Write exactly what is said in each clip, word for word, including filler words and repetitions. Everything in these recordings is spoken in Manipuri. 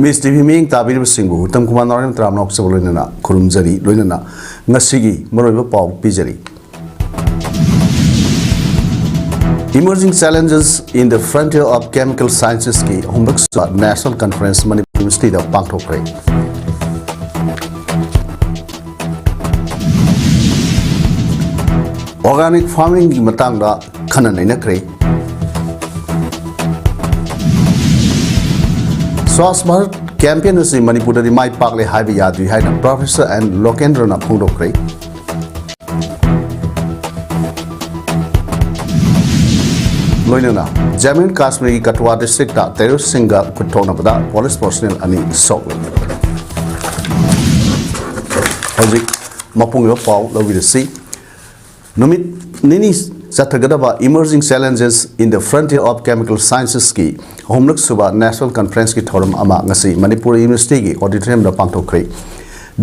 ꯄꯤꯁ ꯇꯤꯚꯤ ꯃꯤꯠꯌꯦꯡ ꯇꯥꯕꯤꯔꯤꯕꯁꯤꯡꯕꯨ ꯍꯨꯇꯝ ꯀꯨꯃꯥꯔ ꯅꯥꯎꯔꯦꯝ ꯇꯔꯥꯝꯅ ꯉꯥꯛꯆꯕ ꯂꯣꯏꯅꯅ ꯈꯨꯔꯨꯝꯖꯔꯤ꯫ ꯂꯣꯏꯅꯅ ꯉꯁꯤꯒꯤ ꯃꯔꯨꯑꯣꯏꯕ ꯄꯥꯎ ꯄꯤꯖꯔꯤ꯫ Emerging Challenges in the Frontier of Chemical Sciences ꯀꯤ ꯑꯍꯨꯝꯂꯛ ꯁꯨꯕ National Conference ꯃꯅꯤꯄꯨꯔ ꯌꯨꯅꯤꯚꯔꯁꯤꯇꯤꯗ ꯄꯥꯡꯊꯣꯛꯈ꯭ꯔꯦ꯫ Organic farming ꯒꯤ ꯃꯇꯥꯡꯗ ꯈꯟꯅ ꯅꯩꯅꯈ꯭ꯔꯦ꯫ Swachh Bharat campaign ꯑꯁꯤ ꯃꯅꯤꯄꯨꯔꯗꯗꯤ ꯃꯥꯏ ꯄꯥꯛꯂꯦ ꯍꯥꯏꯕ ꯌꯥꯗ꯭ꯔꯤ ꯍꯥꯏꯅ Professor N ꯂꯣꯀꯦꯟꯗ꯭ꯔꯅ ꯐꯣꯡꯗꯣꯛꯈ꯭ꯔꯦ꯫ ꯂꯣꯏꯅꯅ ꯖꯝꯃꯨ ꯑꯦꯟ ꯀꯥꯁꯃꯤꯔꯒꯤ ꯀꯊꯨꯋꯥ district ꯇ terrorist ꯁꯤꯡꯒ ꯈꯨꯠ ꯊꯣꯛꯅꯕꯗ police personnel ꯑꯅꯤ ꯁꯣꯛꯂꯦ꯫ ꯍꯧꯖꯤꯛ ꯃꯄꯨꯡ ꯑꯣꯏꯕ ꯄꯥꯎ ꯂꯧꯕꯤꯔꯁꯤ꯫ ꯅꯨꯃꯤꯠ ꯅꯤꯅꯤ ꯆꯠꯊꯒꯗꯕ Emerging Challenges in the Frontier of Chemical Sciences ꯀꯤ ꯑꯍꯨꯝꯂꯛ ꯁꯨꯕ National Conference ꯀꯤ ꯊꯧꯔꯝ ꯑꯃ ꯉꯁꯤ ꯃꯅꯤꯄꯨꯔ ꯌꯨꯅꯤꯚꯔꯁꯤꯇꯤꯒꯤ auditorium ꯗ ꯄꯥꯡꯊꯣꯛꯈ꯭ꯔꯦ꯫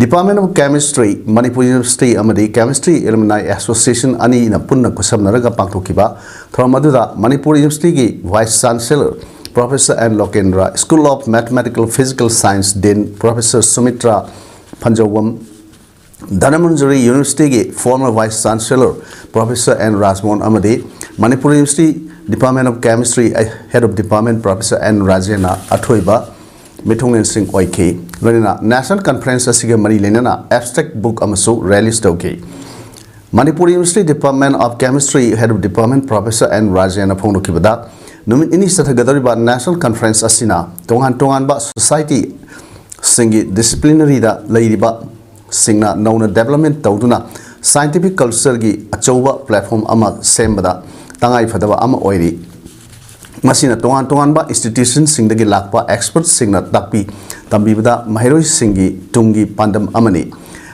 Department of Chemistry, Manipur university ꯑꯃꯗꯤ Chemistry Alumni Association ꯑꯅꯤꯅ ꯄꯨꯟꯅ ꯈꯨꯠꯁꯝꯅꯔꯒ ꯄꯥꯡꯊꯣꯛꯈꯤꯕ ꯊꯧꯔꯝ ꯑꯗꯨꯗ ꯃꯅꯤꯄꯨꯔ ꯌꯨꯅꯤꯚꯔꯁꯤꯇꯤꯒꯤ Vice Chancellor Professor N ꯂꯣꯀꯦꯟꯗ꯭ꯔ, School of Mathematical Physical Science Dean Professor ꯁꯨꯃꯤꯇ꯭ꯔꯥ ꯐꯟꯖꯧꯕꯝ, Dhanamanjuri ꯌꯨꯅꯤꯚꯔꯁꯤꯇꯤꯒꯤ former Vice Chancellor Professor N ꯔꯥꯖꯃꯣꯍꯟ ꯑꯃꯗꯤ Manipur university Department of Chemistry Head of Department Professor N ꯔꯥꯖꯦꯟꯅ ꯑꯊꯣꯏꯕ ꯃꯤꯊꯨꯡꯂꯦꯟꯁꯤꯡ ꯑꯣꯏꯈꯤ꯫ ꯂꯣꯏꯅꯅ National Conference ꯑꯁꯤꯒ ꯃꯔꯤ ꯂꯩꯅꯅ abstract book ꯑꯃꯁꯨ release ꯇꯧꯈꯤ꯫ Manipur university Department of Chemistry Head of Department Professor N ꯔꯥꯖꯦꯟꯅ ꯐꯣꯡꯗꯣꯛꯈꯤꯕꯗ, ꯅꯨꯃꯤꯠ ꯅꯤꯅꯤ ꯆꯠꯊꯒꯗꯧꯔꯤꯕ National Conference ꯑꯁꯤꯅ ꯇꯣꯉꯥꯟ ꯇꯣꯉꯥꯟꯕ society ꯁꯤꯡꯒꯤ disciplinary ꯗ ꯂꯩꯔꯤꯕ ꯁꯤꯡꯅ ꯅꯧꯅ development ꯇꯧꯗꯨꯅ scientific culture ꯒꯤ ꯑꯆꯧꯕ platform ꯑꯃ ꯁꯦꯝꯕꯗ ꯇꯉꯥꯏ ꯐꯗꯕ ꯑꯃ ꯑꯣꯏꯔꯤ꯫ ꯃꯁꯤꯅ ꯇꯣꯉꯥꯟ ꯇꯣꯉꯥꯟꯕ institution ꯁꯤꯡꯗꯒꯤ ꯂꯥꯛꯄ expert ꯁꯤꯡꯅ ꯇꯥꯛꯄꯤ ꯇꯝꯕꯤꯕꯗ ꯃꯍꯩꯔꯣꯏꯁꯤꯡꯒꯤ ꯇꯨꯡꯒꯤ ꯄꯥꯟꯗꯝ ꯑꯃꯅꯤ꯫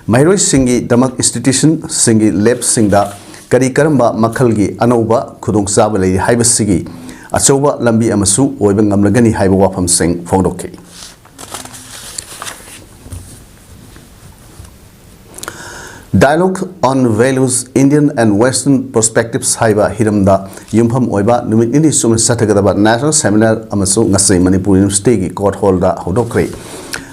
ꯃꯍꯩꯔꯣꯏꯁꯤꯡꯒꯤꯗꯃꯛ institution ꯁꯤꯡꯒꯤ lab ꯁꯤꯡꯗ ꯀꯔꯤ ꯀꯔꯝꯕ ꯃꯈꯜꯒꯤ ꯑꯅꯧꯕ ꯈꯨꯗꯣꯡꯆꯥꯕ ꯂꯩꯔꯤ ꯍꯥꯏꯕꯁꯤꯒꯤ ꯑꯆꯧꯕ ꯂꯝꯕꯤ ꯑꯃꯁꯨ ꯑꯣꯏꯕ ꯉꯝꯂꯒꯅꯤ ꯍꯥꯏꯕ ꯋꯥꯐꯝꯁꯤꯡ ꯐꯣꯡꯗꯣꯛꯈꯤ꯫ Dialogue on Values, Indian and Western Perspectives ꯍꯥꯏꯕ ꯍꯤꯔꯝꯗ ꯌꯨꯝꯐꯝ ꯑꯣꯏꯕ ꯅꯨꯃꯤꯠ ꯅꯤꯅꯤ ꯆꯨꯞꯅ ꯆꯠꯊꯒꯗꯕ National Seminar ꯑꯃꯁꯨ ꯉꯁꯤ ꯃꯅꯤꯄꯨꯔ ꯌꯨꯅꯤꯚꯔꯁꯤꯇꯤꯒꯤ ꯀꯣꯔꯠ ꯍꯣꯜꯗ ꯍꯧꯗꯣꯛꯈ꯭ꯔꯦ꯫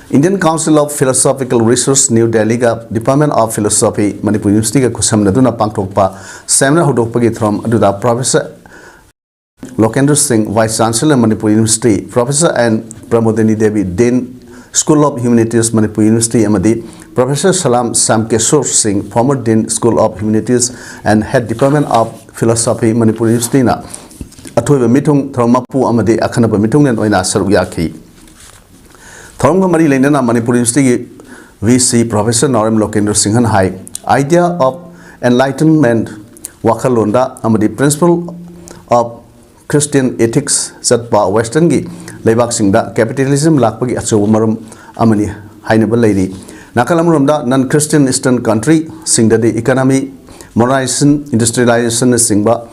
Indian Council of Philosophical Research, New Delhi ꯒ Department of Philosophy, ꯃꯅꯤꯄꯨꯔ ꯌꯨꯅꯤꯚꯔꯁꯤꯇꯤꯒ ꯈꯨꯠꯁꯝꯅꯗꯨꯅ ꯄꯥꯡꯊꯣꯛꯄ seminar ꯍꯧꯗꯣꯛꯄꯒꯤ ꯊꯧꯔꯝ ꯑꯗꯨꯗ Professor ꯂꯣꯀꯦꯟꯗ꯭ꯔ Singh, Vice Chancellor, Manipur university, Professor N Pramodini Devi, Dean, School of Humanities, Manipur university, ꯑꯃꯗꯤ Professor Salam Shyamkishore Singh, Former Dean, School of Humanities and Head, Department of Philosophy, Manipur ꯌꯨꯅꯤꯚꯔꯁꯤꯇꯤꯅ ꯑꯊꯣꯏꯕ ꯃꯤꯊꯨꯡ, ꯊꯧꯔꯝ ꯃꯄꯨ ꯑꯃꯗꯤ ꯑꯈꯟꯅꯕ ꯃꯤꯊꯨꯡꯂꯦꯟ ꯑꯣꯏꯅ ꯁꯔꯨꯛ ꯌꯥꯈꯤ꯫ ꯊꯧꯔꯝꯒ ꯃꯔꯤ ꯂꯩꯅꯅ ꯃꯅꯤꯄꯨꯔ ꯌꯨꯅꯤꯚꯔꯁꯤꯇꯤꯒꯤ V C Professor ꯅꯥꯎꯔꯦꯝ ꯂꯣꯀꯦꯟꯗ꯭ꯔ ꯁꯤꯡꯍꯅ ꯍꯥꯏ, Idea of Enlightenment ꯋꯥꯈꯜꯂꯣꯟꯗ ꯑꯃꯗꯤ Principle of Christian Ethics ꯆꯠꯄ Westernꯒꯤ ꯂꯩꯕꯥꯛꯁꯤꯡꯗ capitalism ꯂꯥꯛꯄꯒꯤ ꯑꯆꯧꯕ ꯃꯔꯝ ꯑꯃꯅꯤ ꯍꯥꯏꯅꯕ ꯂꯩꯔꯤ꯫ ꯅꯥꯀꯜ ꯑꯃꯔꯣꯝꯗ non Christian Eastern countryꯁꯤꯡꯗꯗꯤ economy, modernization, industrializationꯅꯆꯤꯡꯕ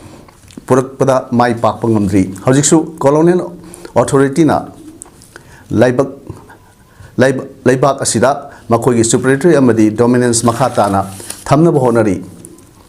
ꯄꯨꯔꯛꯄꯗ ꯃꯥꯏ ꯄꯥꯛꯄ ꯉꯝꯗ꯭ꯔꯤ꯫ ꯍꯧꯖꯤꯛꯁꯨ colonial authorityꯅ ꯂꯩꯕꯥꯛ, ꯂꯩꯕ-, ꯂꯩꯕꯥꯛ ꯑꯁꯤꯗ ꯃꯈꯣꯏꯒꯤ superiority ꯑꯃꯗꯤ dominance ꯃꯈꯥ ꯇꯥꯅ ꯊꯝꯅꯕ ꯍꯣꯠꯅꯔꯤ꯫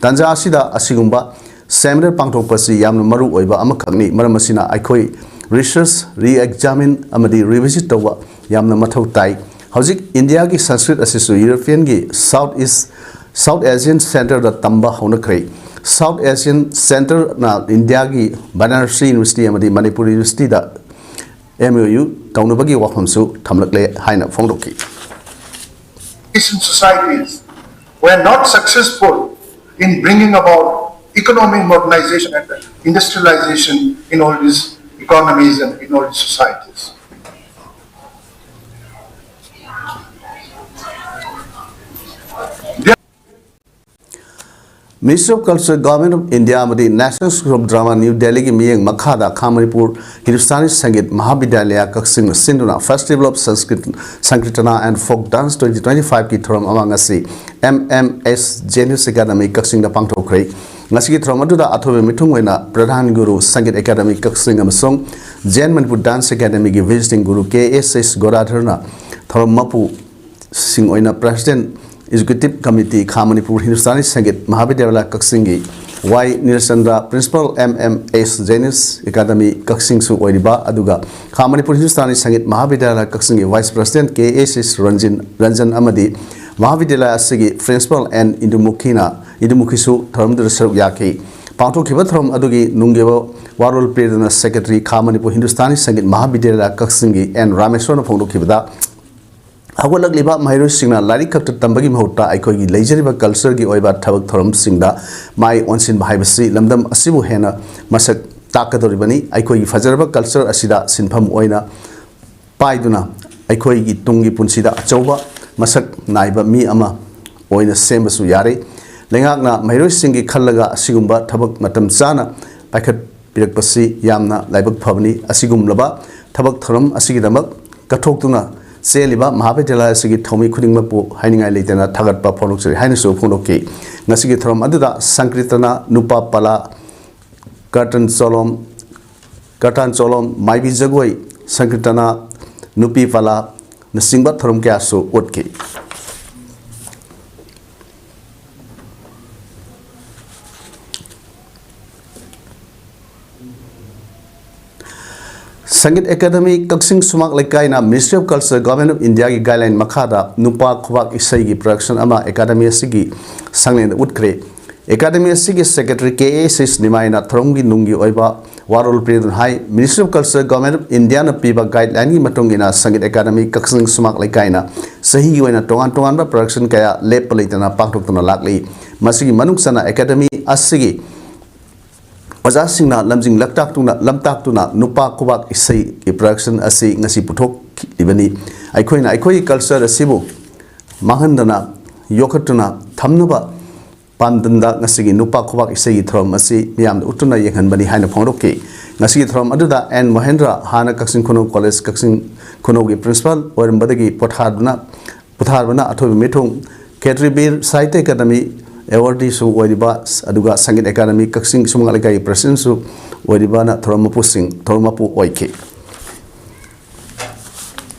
ꯇꯥꯟꯖꯥ ꯑꯁꯤꯗ ꯑꯁꯤꯒꯨꯝꯕ seminar ꯄꯥꯡꯊꯣꯛꯄꯁꯤ ꯌꯥꯝꯅ ꯃꯔꯨ ꯑꯣꯏꯕ ꯑꯃꯈꯛꯅꯤ꯫ ꯃꯔꯝ ꯑꯁꯤꯅ ꯑꯩꯈꯣꯏ research, re-examine ꯑꯃꯗꯤ revisit ꯇꯧꯕ ꯌꯥꯝꯅ ꯃꯊꯧ ꯇꯥꯏ꯫ ꯍꯧꯖꯤꯛ ꯏꯟꯗꯤꯌꯥꯒꯤ ꯁꯪꯁꯀ꯭ꯔꯤꯠ ꯑꯁꯤꯁꯨ ꯌꯨꯔꯣꯄꯤꯌꯟꯒꯤ South East, South Asian centreꯗ ꯇꯝꯕ ꯍꯧꯅꯈ꯭ꯔꯦ꯫ South Asian centreꯅ ꯏꯟꯗꯤꯌꯥꯒꯤ ꯕꯅꯥꯔꯁꯤ ꯌꯨꯅꯤꯚꯔꯁꯤꯇꯤ ꯑꯃꯗꯤ ꯃꯅꯤꯄꯨꯔ ꯌꯨꯅꯤꯚꯔꯁꯤꯇꯤꯗ M O U ꯇꯧꯅꯕꯒꯤ ꯋꯥꯐꯝꯁꯨ ꯊꯝꯂꯛꯂꯦ ꯍꯥꯏꯅ ꯐꯣꯡꯗꯣꯛꯈꯤ꯫ Asian societies were not successful in bringing about economic modernization and industrialization in all these economies and in all these societies. Ministry of Culture, Government of India ꯑꯃꯗꯤ National School of Drama, New Delhiꯒꯤ ꯃꯤꯠꯌꯦꯡ ꯃꯈꯥꯗ ꯈꯥ ꯃꯅꯤꯄꯨꯔ ꯍꯤꯟꯗꯨꯁꯇꯥꯅꯤ ꯁꯪꯒꯤꯠ ꯃꯍꯥꯕꯤꯗ꯭ꯌꯥꯂꯌ ꯀꯛꯆꯤꯡꯅ ꯁꯤꯟꯗꯨꯅ Festival of Sanskrit, Sankirtana and Folk Dance twenty twenty-fiveꯀꯤ ꯊꯧꯔꯝ ꯑꯃ ꯉꯁꯤ M M S Genius Academy ꯀꯛꯆꯤꯡꯗ ꯄꯥꯡꯊꯣꯛꯈ꯭ꯔꯦ꯫ ꯉꯁꯤꯒꯤ ꯊꯧꯔꯝ ꯑꯗꯨꯗ ꯑꯊꯣꯏꯕ ꯃꯤꯊꯨꯡ ꯑꯣꯏꯅ ꯄ꯭ꯔꯙꯥꯟ ꯒꯨꯔꯨ ꯁꯪꯒꯤꯠ ꯑꯦꯀꯥꯗꯃꯤ ꯀꯛꯆꯤꯡ ꯑꯃꯁꯨꯡ Zen Manipur Dance Academyꯒꯤ visiting ꯒꯨꯔꯨ K S S ꯒꯣꯗꯥꯙꯔꯅ ꯊꯧꯔꯝ ꯃꯄꯨꯁꯤꯡ ꯑꯣꯏꯅ President Executive Committee, ꯈꯥ ꯃꯅꯤꯄꯨꯔ ꯍꯤꯟꯗꯨꯁꯇꯥꯅꯤ ꯁꯪꯒꯤꯠ ꯃꯍꯥꯕꯤꯗ꯭ꯌꯥꯂꯌ ꯀꯛꯆꯤꯡꯒꯤ ꯋꯥꯏ ꯅꯤꯔꯆꯟꯗ꯭ꯔ, Principal, M M S Jainis Academy ꯀꯛꯆꯤꯡꯁꯨ ꯑꯣꯏꯔꯤꯕ, ꯑꯗꯨꯒ ꯈꯥ ꯃꯅꯤꯄꯨꯔ ꯍꯤꯟꯗꯨꯁꯇꯥꯅꯤ ꯁꯪꯒꯤꯠ ꯃꯍꯥꯕꯤꯗ꯭ꯌꯥꯂꯌ ꯀꯛꯆꯤꯡꯒꯤ Vice President K A S S ꯔꯟꯖꯤꯟ, Ranjan ꯑꯃꯗꯤ ꯃꯍꯥꯕꯤꯗ꯭ꯌꯥꯂꯌ ꯑꯁꯤꯒꯤ Principal N ꯏꯟꯗꯨꯃꯨꯈꯤꯅ, ꯏꯟꯗꯨꯃꯨꯈꯤꯁꯨ ꯊꯧꯔꯝꯗꯨꯗ ꯁꯔꯨꯛ ꯌꯥꯈꯤ꯫ ꯄꯥꯡꯊꯣꯛꯈꯤꯕ ꯊꯧꯔꯝ ꯑꯗꯨꯒꯤ ꯅꯨꯡꯒꯤ ꯑꯣꯏꯕ ꯋꯥꯔꯣꯜ ꯄꯤꯔꯗꯨꯅ Secretary, ꯈꯥ ꯃꯅꯤꯄꯨꯔ ꯍꯤꯟꯗꯨꯁꯇꯥꯅꯤ ꯁꯪꯒꯤꯠ ꯃꯍꯥꯕꯤꯗ꯭ꯌꯥꯂꯌ ꯀꯛꯆꯤꯡꯒꯤ N ꯔꯥꯃꯦꯁꯣꯔꯅ ꯐꯣꯡꯗꯣꯛꯈꯤꯕꯗ, ꯍꯧꯒꯠꯂꯛꯂꯤꯕ ꯃꯍꯩꯔꯣꯏꯁꯤꯡꯅ ꯂꯥꯏꯔꯤꯛ ꯈꯛꯇ ꯇꯝꯕꯒꯤ ꯃꯍꯨꯠꯇ ꯑꯩꯈꯣꯏꯒꯤ ꯂꯩꯖꯔꯤꯕ cultureꯒꯤ ꯑꯣꯏꯕ ꯊꯕꯛ ꯊꯧꯔꯝꯁꯤꯡꯗ ꯃꯥꯏ ꯑꯣꯟꯁꯤꯟꯕ ꯍꯥꯏꯕꯁꯤ ꯂꯝꯗꯝ ꯑꯁꯤꯕꯨ ꯍꯦꯟꯅ ꯃꯁꯛ ꯇꯥꯛꯀꯗꯧꯔꯤꯕꯅꯤ꯫ ꯑꯩꯈꯣꯏꯒꯤ ꯐꯖꯔꯕ culture ꯑꯁꯤꯗ ꯁꯤꯟꯐꯝ ꯑꯣꯏꯅ ꯄꯥꯏꯗꯨꯅ ꯑꯩꯈꯣꯏꯒꯤ ꯇꯨꯡꯒꯤ ꯄꯨꯟꯁꯤꯗ ꯑꯆꯧꯕ ꯃꯁꯛ ꯅꯥꯏꯕ ꯃꯤ ꯑꯃ ꯑꯣꯏꯅ ꯁꯦꯝꯕꯁꯨ ꯌꯥꯔꯦ꯫ ꯂꯩꯉꯥꯛꯅ ꯃꯍꯩꯔꯣꯏꯁꯤꯡꯒꯤ ꯈꯜꯂꯒ ꯑꯁꯤꯒꯨꯝꯕ ꯊꯕꯛ ꯃꯇꯝ ꯆꯥꯅ ꯄꯥꯏꯈꯠꯄꯤꯔꯛꯄꯁꯤ ꯌꯥꯝꯅ ꯂꯥꯏꯕꯛ ꯐꯕꯅꯤ꯫ ꯑꯁꯤꯒꯨꯝꯂꯕ ꯊꯕꯛ ꯊꯧꯔꯝ ꯑꯁꯤꯒꯤꯗꯃꯛ ꯀꯠꯊꯣꯛꯇꯨꯅ ꯆꯦꯜꯂꯤꯕ ꯃꯍꯥꯕꯤꯗ꯭ꯌꯥꯂꯌ ꯑꯁꯤꯒꯤ ꯊꯧꯃꯤ ꯈꯨꯗꯤꯡꯃꯛꯄꯨ ꯍꯥꯏꯅꯤꯡꯉꯥꯏ ꯂꯩꯇꯅ ꯊꯥꯒꯠꯄ ꯐꯣꯡꯗꯣꯛꯆꯔꯤ ꯍꯥꯏꯅꯁꯨ ꯐꯣꯡꯗꯣꯛꯈꯤ꯫ ꯉꯁꯤꯒꯤ ꯊꯧꯔꯝ ꯑꯗꯨꯗ ꯁꯪꯀ꯭ꯔꯤꯇꯅ, ꯅꯨꯄꯥ ꯄꯂꯥ, ꯀꯔꯇꯟ ꯆꯣꯂꯣꯝ, ꯀꯔꯇꯥꯟ ꯆꯣꯂꯣꯝ, ꯃꯥꯏꯕꯤ ꯖꯒꯣꯏ, ꯁꯪꯀ꯭ꯔꯤꯇꯅ, ꯅꯨꯄꯤ ꯄꯂꯥꯅꯆꯤꯡꯕ ꯊꯧꯔꯝ ꯀꯌꯥꯁꯨ ꯎꯠꯈꯤ꯫ ꯁꯪꯒꯤꯠ ꯑꯦꯀꯥꯗꯃꯤ ꯀꯛꯆꯤꯡ ꯁꯨꯃꯥꯛ ꯂꯩꯀꯥꯏꯅ Ministry of Culture, Government of Indiaꯒꯤ guideline ꯃꯈꯥꯗ ꯅꯨꯄꯥ ꯈꯨꯕꯥꯛ ꯏꯁꯩꯒꯤ production ꯑꯃ ꯑꯦꯀꯥꯗꯃꯤ ꯑꯁꯤꯒꯤ ꯁꯪꯂꯦꯟꯗ ꯎꯠꯈ꯭ꯔꯦ꯫ ꯑꯦꯀꯥꯗꯃꯤ ꯑꯁꯤꯒꯤ Secretary K A S S ꯅꯤꯃꯥꯏꯅ ꯊꯧꯔꯝꯒꯤ ꯅꯨꯡꯒꯤ ꯑꯣꯏꯕ ꯋꯥꯔꯣꯜ ꯄꯤꯔꯗꯨꯅ ꯍꯥꯏ, Ministry of Culture, Government of Indiaꯅ ꯄꯤꯕ guideline ꯒꯤ ꯃꯇꯨꯡ ꯏꯟꯅ ꯁꯪꯒꯤꯠ ꯑꯦꯀꯥꯗꯃꯤ ꯀꯛꯆꯤꯡ ꯁꯨꯃꯥꯛ ꯂꯩꯀꯥꯏꯅ ꯆꯍꯤꯒꯤ ꯑꯣꯏꯅ ꯇꯣꯉꯥꯟ ꯇꯣꯉꯥꯟꯕ production ꯀꯌꯥ ꯂꯦꯞꯄ ꯂꯩꯇꯅ ꯄꯥꯡꯊꯣꯛꯇꯨꯅ ꯂꯥꯛꯂꯤ꯫ ꯃꯁꯤꯒꯤ ꯃꯅꯨꯡ ꯆꯟꯅ ꯑꯦꯀꯥꯗꯃꯤ ꯑꯁꯤꯒꯤ ꯑꯣꯖꯥꯁꯤꯡꯅ ꯂꯝꯖꯤꯡ ꯂꯝꯇꯥꯛꯇꯨꯅ, ꯂꯝꯇꯥꯛꯇꯨꯅ ꯅꯨꯄꯥ ꯈꯨꯕꯥꯛ ꯏꯁꯩꯒꯤ production ꯑꯁꯤ ꯉꯁꯤ ꯄꯨꯊꯣꯛꯂꯤꯕꯅꯤ꯫ ꯑꯩꯈꯣꯏꯅ ꯑꯩꯈꯣꯏꯒꯤ culture ꯑꯁꯤꯕꯨ ꯃꯥꯡꯍꯟꯗꯅ, ꯌꯣꯛꯈꯠꯇꯨꯅ ꯊꯝꯅꯕ ꯄꯥꯝꯗꯝꯗ ꯉꯁꯤꯒꯤ ꯅꯨꯄꯥ ꯈꯨꯕꯥꯛ ꯏꯁꯩꯒꯤ ꯊꯧꯔꯝ ꯑꯁꯤ ꯃꯤꯌꯥꯝꯗ ꯎꯠꯇꯨꯅ ꯌꯦꯡꯍꯟꯕꯅꯤ ꯍꯥꯏꯅ ꯐꯣꯡꯗꯣꯛꯈꯤ꯫ ꯉꯁꯤꯒꯤ ꯊꯧꯔꯝ ꯑꯗꯨꯗ N ꯃꯣꯍꯦꯟꯗ꯭ꯔ, ꯍꯥꯟꯅ ꯀꯛꯆꯤꯡ ꯈꯨꯅꯧ college, ꯀꯛꯆꯤꯡ ꯈꯨꯅꯧꯒꯤ principal ꯑꯣꯏꯔꯝꯕꯗꯒꯤ ꯄꯣꯊꯥꯗꯨꯅ, ꯄꯣꯊꯥꯕꯅ ꯑꯊꯣꯏꯕ ꯃꯤꯊꯨꯡ, ꯈꯦꯇ꯭ꯔꯤ ꯕꯤꯔ ꯁꯥꯍꯤꯇ꯭ꯌ ꯑꯦꯀꯥꯗꯃꯤ awardee ꯁꯨ ꯑꯣꯏꯔꯤꯕ, ꯑꯗꯨꯒ ꯁꯪꯒꯤꯠ ꯑꯦꯀꯥꯗꯃꯤ ꯀꯛꯆꯤꯡ ꯁꯨꯃꯥꯡ ꯂꯩꯀꯥꯏꯒꯤ president ꯁꯨ ꯑꯣꯏꯔꯤꯕꯅ ꯊꯧꯔꯝ ꯃꯄꯨꯁꯤꯡ, ꯊꯧꯔꯝ ꯃꯄꯨ ꯑꯣꯏꯈꯤ꯫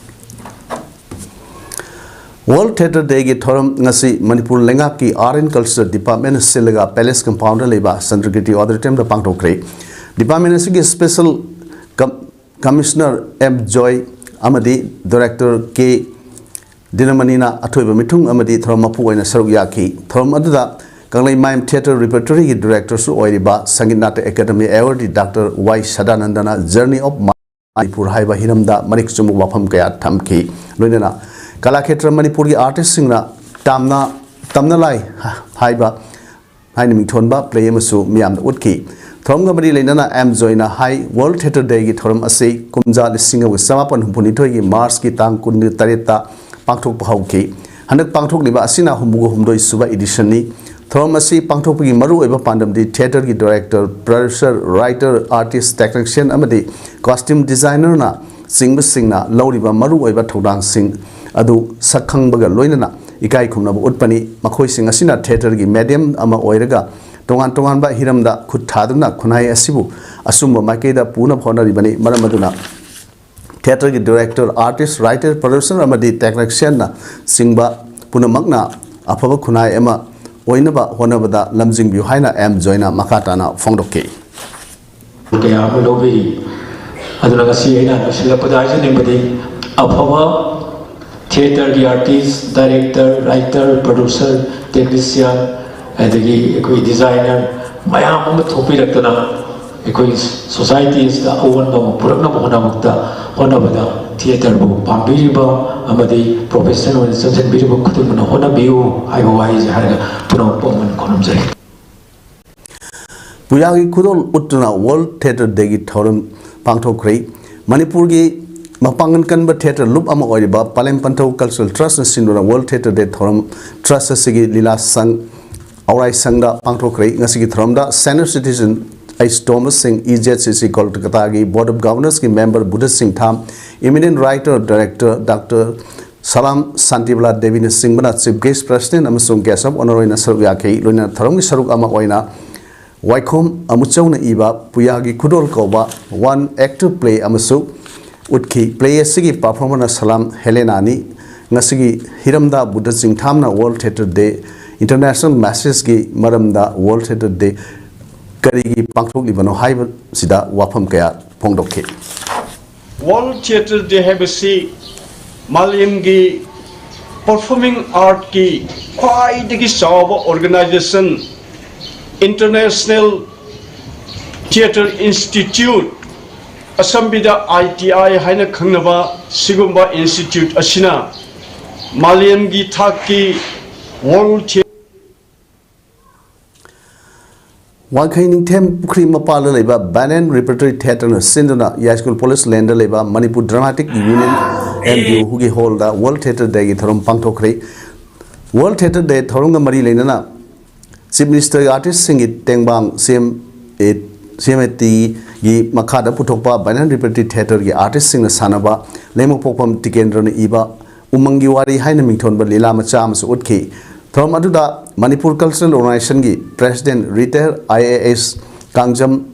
World Theatre Day ꯒꯤ ꯊꯧꯔꯝ ꯉꯁꯤ ꯃꯅꯤꯄꯨꯔ ꯂꯩꯉꯥꯛꯀꯤ Art and Culture Department ꯅ ꯁꯤꯜꯂꯒ Palace Compound ꯗ ꯂꯩꯕ Chandrakirti Auditorium ꯗ ꯄꯥꯡꯊꯣꯛꯈ꯭ꯔꯦ꯫ Department ꯑꯁꯤꯒꯤ Special Com- Commissioner M ꯖꯣꯏ ꯑꯃꯗꯤ Director ꯀꯦ ꯗꯤꯅꯃꯅꯤꯅ ꯑꯊꯣꯏꯕ ꯃꯤꯊꯨꯡ ꯑꯃꯗꯤ ꯊꯧꯔꯝ ꯃꯄꯨ ꯑꯣꯏꯅ ꯁꯔꯨꯛ ꯌꯥꯈꯤ꯫ ꯊꯧꯔꯝ ꯑꯗꯨꯗ ꯀꯪꯂꯩꯃꯥꯏꯝ Theatre Repertory ꯒꯤ Director ꯁꯨ ꯑꯣꯏꯔꯤꯕ Sangeet Natak academy awardee Doctor Y ꯁꯗꯥꯅꯟꯗꯅ Journey of ꯃꯅꯤꯄꯨꯔ ꯍꯥꯏꯕ ꯍꯤꯔꯝꯗ ꯃꯔꯤꯛ ꯆꯨꯝꯕ ꯋꯥꯐꯝ ꯀꯌꯥ ꯊꯝꯈꯤ꯫ ꯂꯣꯏꯅꯅ ꯀꯂꯥꯈꯦꯇ꯭ꯔ ꯃꯅꯤꯄꯨꯔꯒꯤ artist ꯁꯤꯡꯅ ꯇꯥꯝꯅ ꯇꯝꯅ ꯂꯥꯏ ꯍꯥꯏꯕ ꯍꯥꯏꯅ ꯃꯤꯡꯊꯣꯟꯕ play ꯑꯃꯁꯨ ꯃꯤꯌꯥꯝꯗ ꯎꯠꯈꯤ꯫ ꯊꯧꯔꯝꯒ ꯃꯔꯤ ꯂꯩꯅꯅ ꯑꯦꯝ ꯖꯣꯏꯅ ꯍꯥꯏ, World Theatre Day ꯒꯤ ꯊꯧꯔꯝ ꯑꯁꯤ ꯀꯨꯝꯖꯥ ꯂꯤꯁꯤꯡ ꯑꯃꯒ ꯆꯃꯥꯄꯟ ꯍꯨꯝꯐꯨꯅꯤꯊꯣꯏꯒꯤ ꯃꯥꯔꯆꯀꯤ ꯇꯥꯡ ꯀꯨꯟꯇꯔꯦꯠꯇ ꯄꯥꯡꯊꯣꯛꯄ ꯍꯧꯈꯤ꯫ ꯍꯟꯗꯛ ꯄꯥꯡꯊꯣꯛꯂꯤꯕ ꯑꯁꯤꯅ ꯍꯨꯝꯐꯨꯒ ꯍꯨꯝꯗꯣꯏ ꯁꯨꯕ edition ꯅꯤ꯫ ꯊꯧꯔꯝ ꯑꯁꯤ ꯄꯥꯡꯊꯣꯛꯄꯒꯤ ꯃꯔꯨꯑꯣꯏꯕ ꯄꯥꯟꯗꯝꯗꯤ theatre ꯒꯤ director, producer, writer, artist, technician ꯑꯃꯗꯤ costume designer ꯅ ꯆꯤꯡꯕꯁꯤꯡꯅ ꯂꯧꯔꯤꯕ ꯃꯔꯨꯑꯣꯏꯕ ꯊꯧꯗꯥꯡꯁꯤꯡ ꯑꯗꯨ ꯁꯛꯈꯪꯕꯒ ꯂꯣꯏꯅꯅ ꯏꯀꯥꯏ ꯈꯨꯝꯅꯕ ꯎꯠꯄꯅꯤ꯫ ꯃꯈꯣꯏꯁꯤꯡ ꯑꯁꯤꯅ theatre ꯒꯤ medium ꯑꯃ ꯑꯣꯏꯔꯒ ꯇꯣꯉꯥꯟ ꯇꯣꯉꯥꯟꯕ ꯍꯤꯔꯝꯗ ꯈꯨꯠ ꯊꯥꯗꯨꯅ ꯈꯨꯟꯅꯥꯏ ꯑꯁꯤꯕꯨ ꯑꯆꯨꯝꯕ ꯃꯥꯏꯀꯩꯗ ꯄꯨꯅꯕ ꯍꯣꯠꯅꯔꯤꯕꯅꯤ꯫ ꯃꯔꯝ ꯑꯗꯨꯅ theatre ꯒꯤ director, artist, writer, producer ꯑꯃꯗꯤ technician ꯅ ꯆꯤꯡꯕ ꯄꯨꯝꯅꯃꯛꯅ ꯑꯐꯕ ꯈꯨꯟꯅꯥꯏ ꯑꯃ ꯑꯣꯏꯅꯕ ꯍꯣꯠꯅꯕꯗ ꯂꯝꯖꯤꯡꯕꯤꯌꯨ ꯍꯥꯏꯅ ꯑꯦꯝ ꯖꯣꯏꯅ ꯃꯈꯥ ꯇꯥꯅ ꯐꯣꯡꯗꯣꯛꯈꯤ꯫ ꯀꯌꯥ ꯑꯃ ꯂꯧꯕꯤꯔꯤ꯫ ꯑꯗꯨꯅ ꯉꯁꯤ ꯑꯩꯅ ꯂꯣꯏꯁꯤꯜꯂꯛꯄꯗ ꯍꯥꯏꯖꯅꯤꯡꯕꯗꯤ, ꯑꯐꯕ theatre ꯒꯤ artist, director, writer, producer, technician, ꯑꯗꯒꯤ ꯑꯩꯈꯣꯏ designer ꯃꯌꯥꯝ ꯑꯃ ꯊꯣꯛꯄꯤꯔꯛꯇꯅ ꯑꯩꯈꯣꯏꯒꯤ society ꯑꯁꯤꯗ ꯑꯑꯣꯟꯕ ꯑꯃ ꯄꯨꯔꯛꯅꯕ ꯍꯣꯠꯅꯕꯗ, ꯍꯣꯠꯅꯕꯗ theatre ꯕꯨ ꯄꯥꯝꯕꯤꯔꯤꯕ ꯑꯃꯗꯤ professional ꯑꯣꯏꯅ ꯆꯪꯁꯤꯟꯕꯤꯔꯤꯕ ꯈꯨꯗꯤꯡꯃꯛꯅ ꯍꯣꯠꯅꯕꯤꯌꯨ ꯍꯥꯏꯕ ꯋꯥꯍꯩꯁꯦ ꯍꯥꯏꯔꯒ ꯄꯨꯝꯅꯃꯛꯄꯨ ꯑꯃꯨꯛ ꯍꯟꯅ ꯈꯨꯔꯨꯝꯖꯔꯤ꯫ ꯄꯨꯌꯥꯒꯤ ꯈꯨꯗꯣꯜ ꯎꯠꯇꯨꯅ World Theatre Day ꯒꯤ ꯊꯧꯔꯝ ꯄꯥꯡꯊꯣꯛꯈ꯭ꯔꯦ꯫ ꯃꯅꯤꯄꯨꯔꯒꯤ ꯃꯄꯥꯡꯒꯜ ꯀꯟꯕ theatre ꯂꯨꯞ ꯑꯃ ꯑꯣꯏꯔꯤꯕ ꯄꯂꯦꯝ ꯄꯟꯊꯧ Cultural Trust ꯅ ꯁꯤꯟꯗꯨꯅ World Theatre Day ꯊꯧꯔꯝ trust ꯑꯁꯤꯒꯤ ꯂꯤꯂꯥ ꯁꯪ, ꯑꯧꯔꯥꯏ ꯁꯪꯗ ꯄꯥꯡꯊꯣꯛꯈ꯭ꯔꯦ꯫ ꯉꯁꯤꯒꯤ ꯊꯧꯔꯝꯗ senior citizen ꯑꯩꯆ ꯇꯣꯝꯕ ꯁꯤꯡ, ꯏ ꯖꯦꯠ ꯁꯤ ꯁꯤ ꯀꯣꯜꯀꯇꯥꯒꯤ Board of Governors ꯀꯤ member Buddha ꯁꯤꯡꯊꯥꯝ, eminent writer, director Doctor ꯁꯂꯥꯝ ꯁꯥꯟꯇꯤꯕꯂꯥ ꯗꯦꯕꯤꯅꯆꯤꯡꯕꯅ chief guest, president ꯑꯃꯁꯨꯡ guest of honour ꯑꯣꯏꯅ ꯁꯔꯨꯛ ꯌꯥꯈꯤ꯫ ꯂꯣꯏꯅꯅ ꯊꯧꯔꯝꯒꯤ ꯁꯔꯨꯛ ꯑꯃ ꯑꯣꯏꯅ ꯋꯥꯏꯈꯣꯝ ꯑꯃꯨꯆꯧꯅ ꯏꯕ ꯄꯨꯌꯥꯒꯤ ꯈꯨꯗꯣꯜ ꯀꯧꯕ one act play ꯑꯃꯁꯨ ꯎꯠꯈꯤ꯫ Play ꯑꯁꯤꯒꯤ performer ꯅ ꯁꯂꯥꯝ ꯍꯦꯂꯦꯅꯥꯅꯤ꯫ ꯉꯁꯤꯒꯤ ꯍꯤꯔꯝꯗ Buddha ꯆꯤꯡꯊꯥꯝꯅ World Theatre Day, International Messageꯀꯤ ꯃꯔꯝꯗ World Theatre Day ꯀꯔꯤꯒꯤ ꯄꯥꯡꯊꯣꯛꯂꯤꯕꯅꯣ ꯍꯥꯏꯕꯁꯤꯗ ꯋꯥꯐꯝ ꯀꯌꯥ ꯐꯣꯡꯗꯣꯛꯈꯤ꯫ World Theatre Day ꯍꯥꯏꯕꯁꯤ ꯃꯥꯂꯦꯝꯒꯤ performing artꯀꯤ ꯈ꯭ꯋꯥꯏꯗꯒꯤ ꯆꯥꯎꯕ organization, International Theatre Institute, ꯑꯁꯝꯕꯤꯗ I T I ꯍꯥꯏꯅ ꯈꯪꯅꯕ ꯁꯤꯒꯨꯝꯕ institute ꯑꯁꯤꯅ ꯃꯥꯂꯦꯝꯒꯤ ꯊꯥꯛꯀꯤ World Theatre ꯋꯥꯡꯈꯩ ꯅꯤꯡꯊꯦꯝ ꯄꯨꯈ꯭ꯔꯤ ꯃꯄꯥꯜꯗ ꯂꯩꯕ Banyan Repertory Theatreꯅ ꯁꯤꯟꯗꯨꯅ ꯌꯥꯏꯁ꯭ꯀꯨꯜ ꯄꯨꯂꯤꯁ ꯂꯦꯟꯗ ꯂꯩꯕ Manipur Dramatic Union, M D U ꯒꯤ hallꯗ World Theatre Dayꯒꯤ ꯊꯧꯔꯝ ꯄꯥꯡꯊꯣꯛꯈ꯭ꯔꯦ꯫ World Theatre Day ꯊꯧꯔꯝꯒ ꯃꯔꯤ ꯂꯩꯅꯅ Chief Ministerꯒꯤ artistꯁꯤꯡꯒꯤ ꯇꯦꯡꯕꯥꯡ ꯁꯤ ꯑꯦꯝ ꯑꯦ, ꯁꯤ ꯑꯦꯝ ꯑꯦ ꯇꯤꯒꯤ ꯃꯈꯥꯗ ꯄꯨꯊꯣꯛꯄ Banyan Repertory Theatreꯒꯤ artistꯁꯤꯡꯅ ꯁꯥꯟꯅꯕ ꯂꯩꯃꯄꯣꯛꯐꯝ ꯇꯤꯀꯦꯟꯗ꯭ꯔꯅ ꯏꯕ ꯎꯃꯪꯒꯤ ꯋꯥꯔꯤ ꯍꯥꯏꯅ ꯃꯤꯡꯊꯣꯟꯕ ꯂꯤꯂꯥ ꯃꯆꯥ ꯑꯃꯁꯨ ꯎꯠꯈꯤ꯫ ꯊꯧꯔꯝ ꯑꯗꯨꯗ Manipur Cultural Organizationꯒꯤ President Retired I A S Kangjam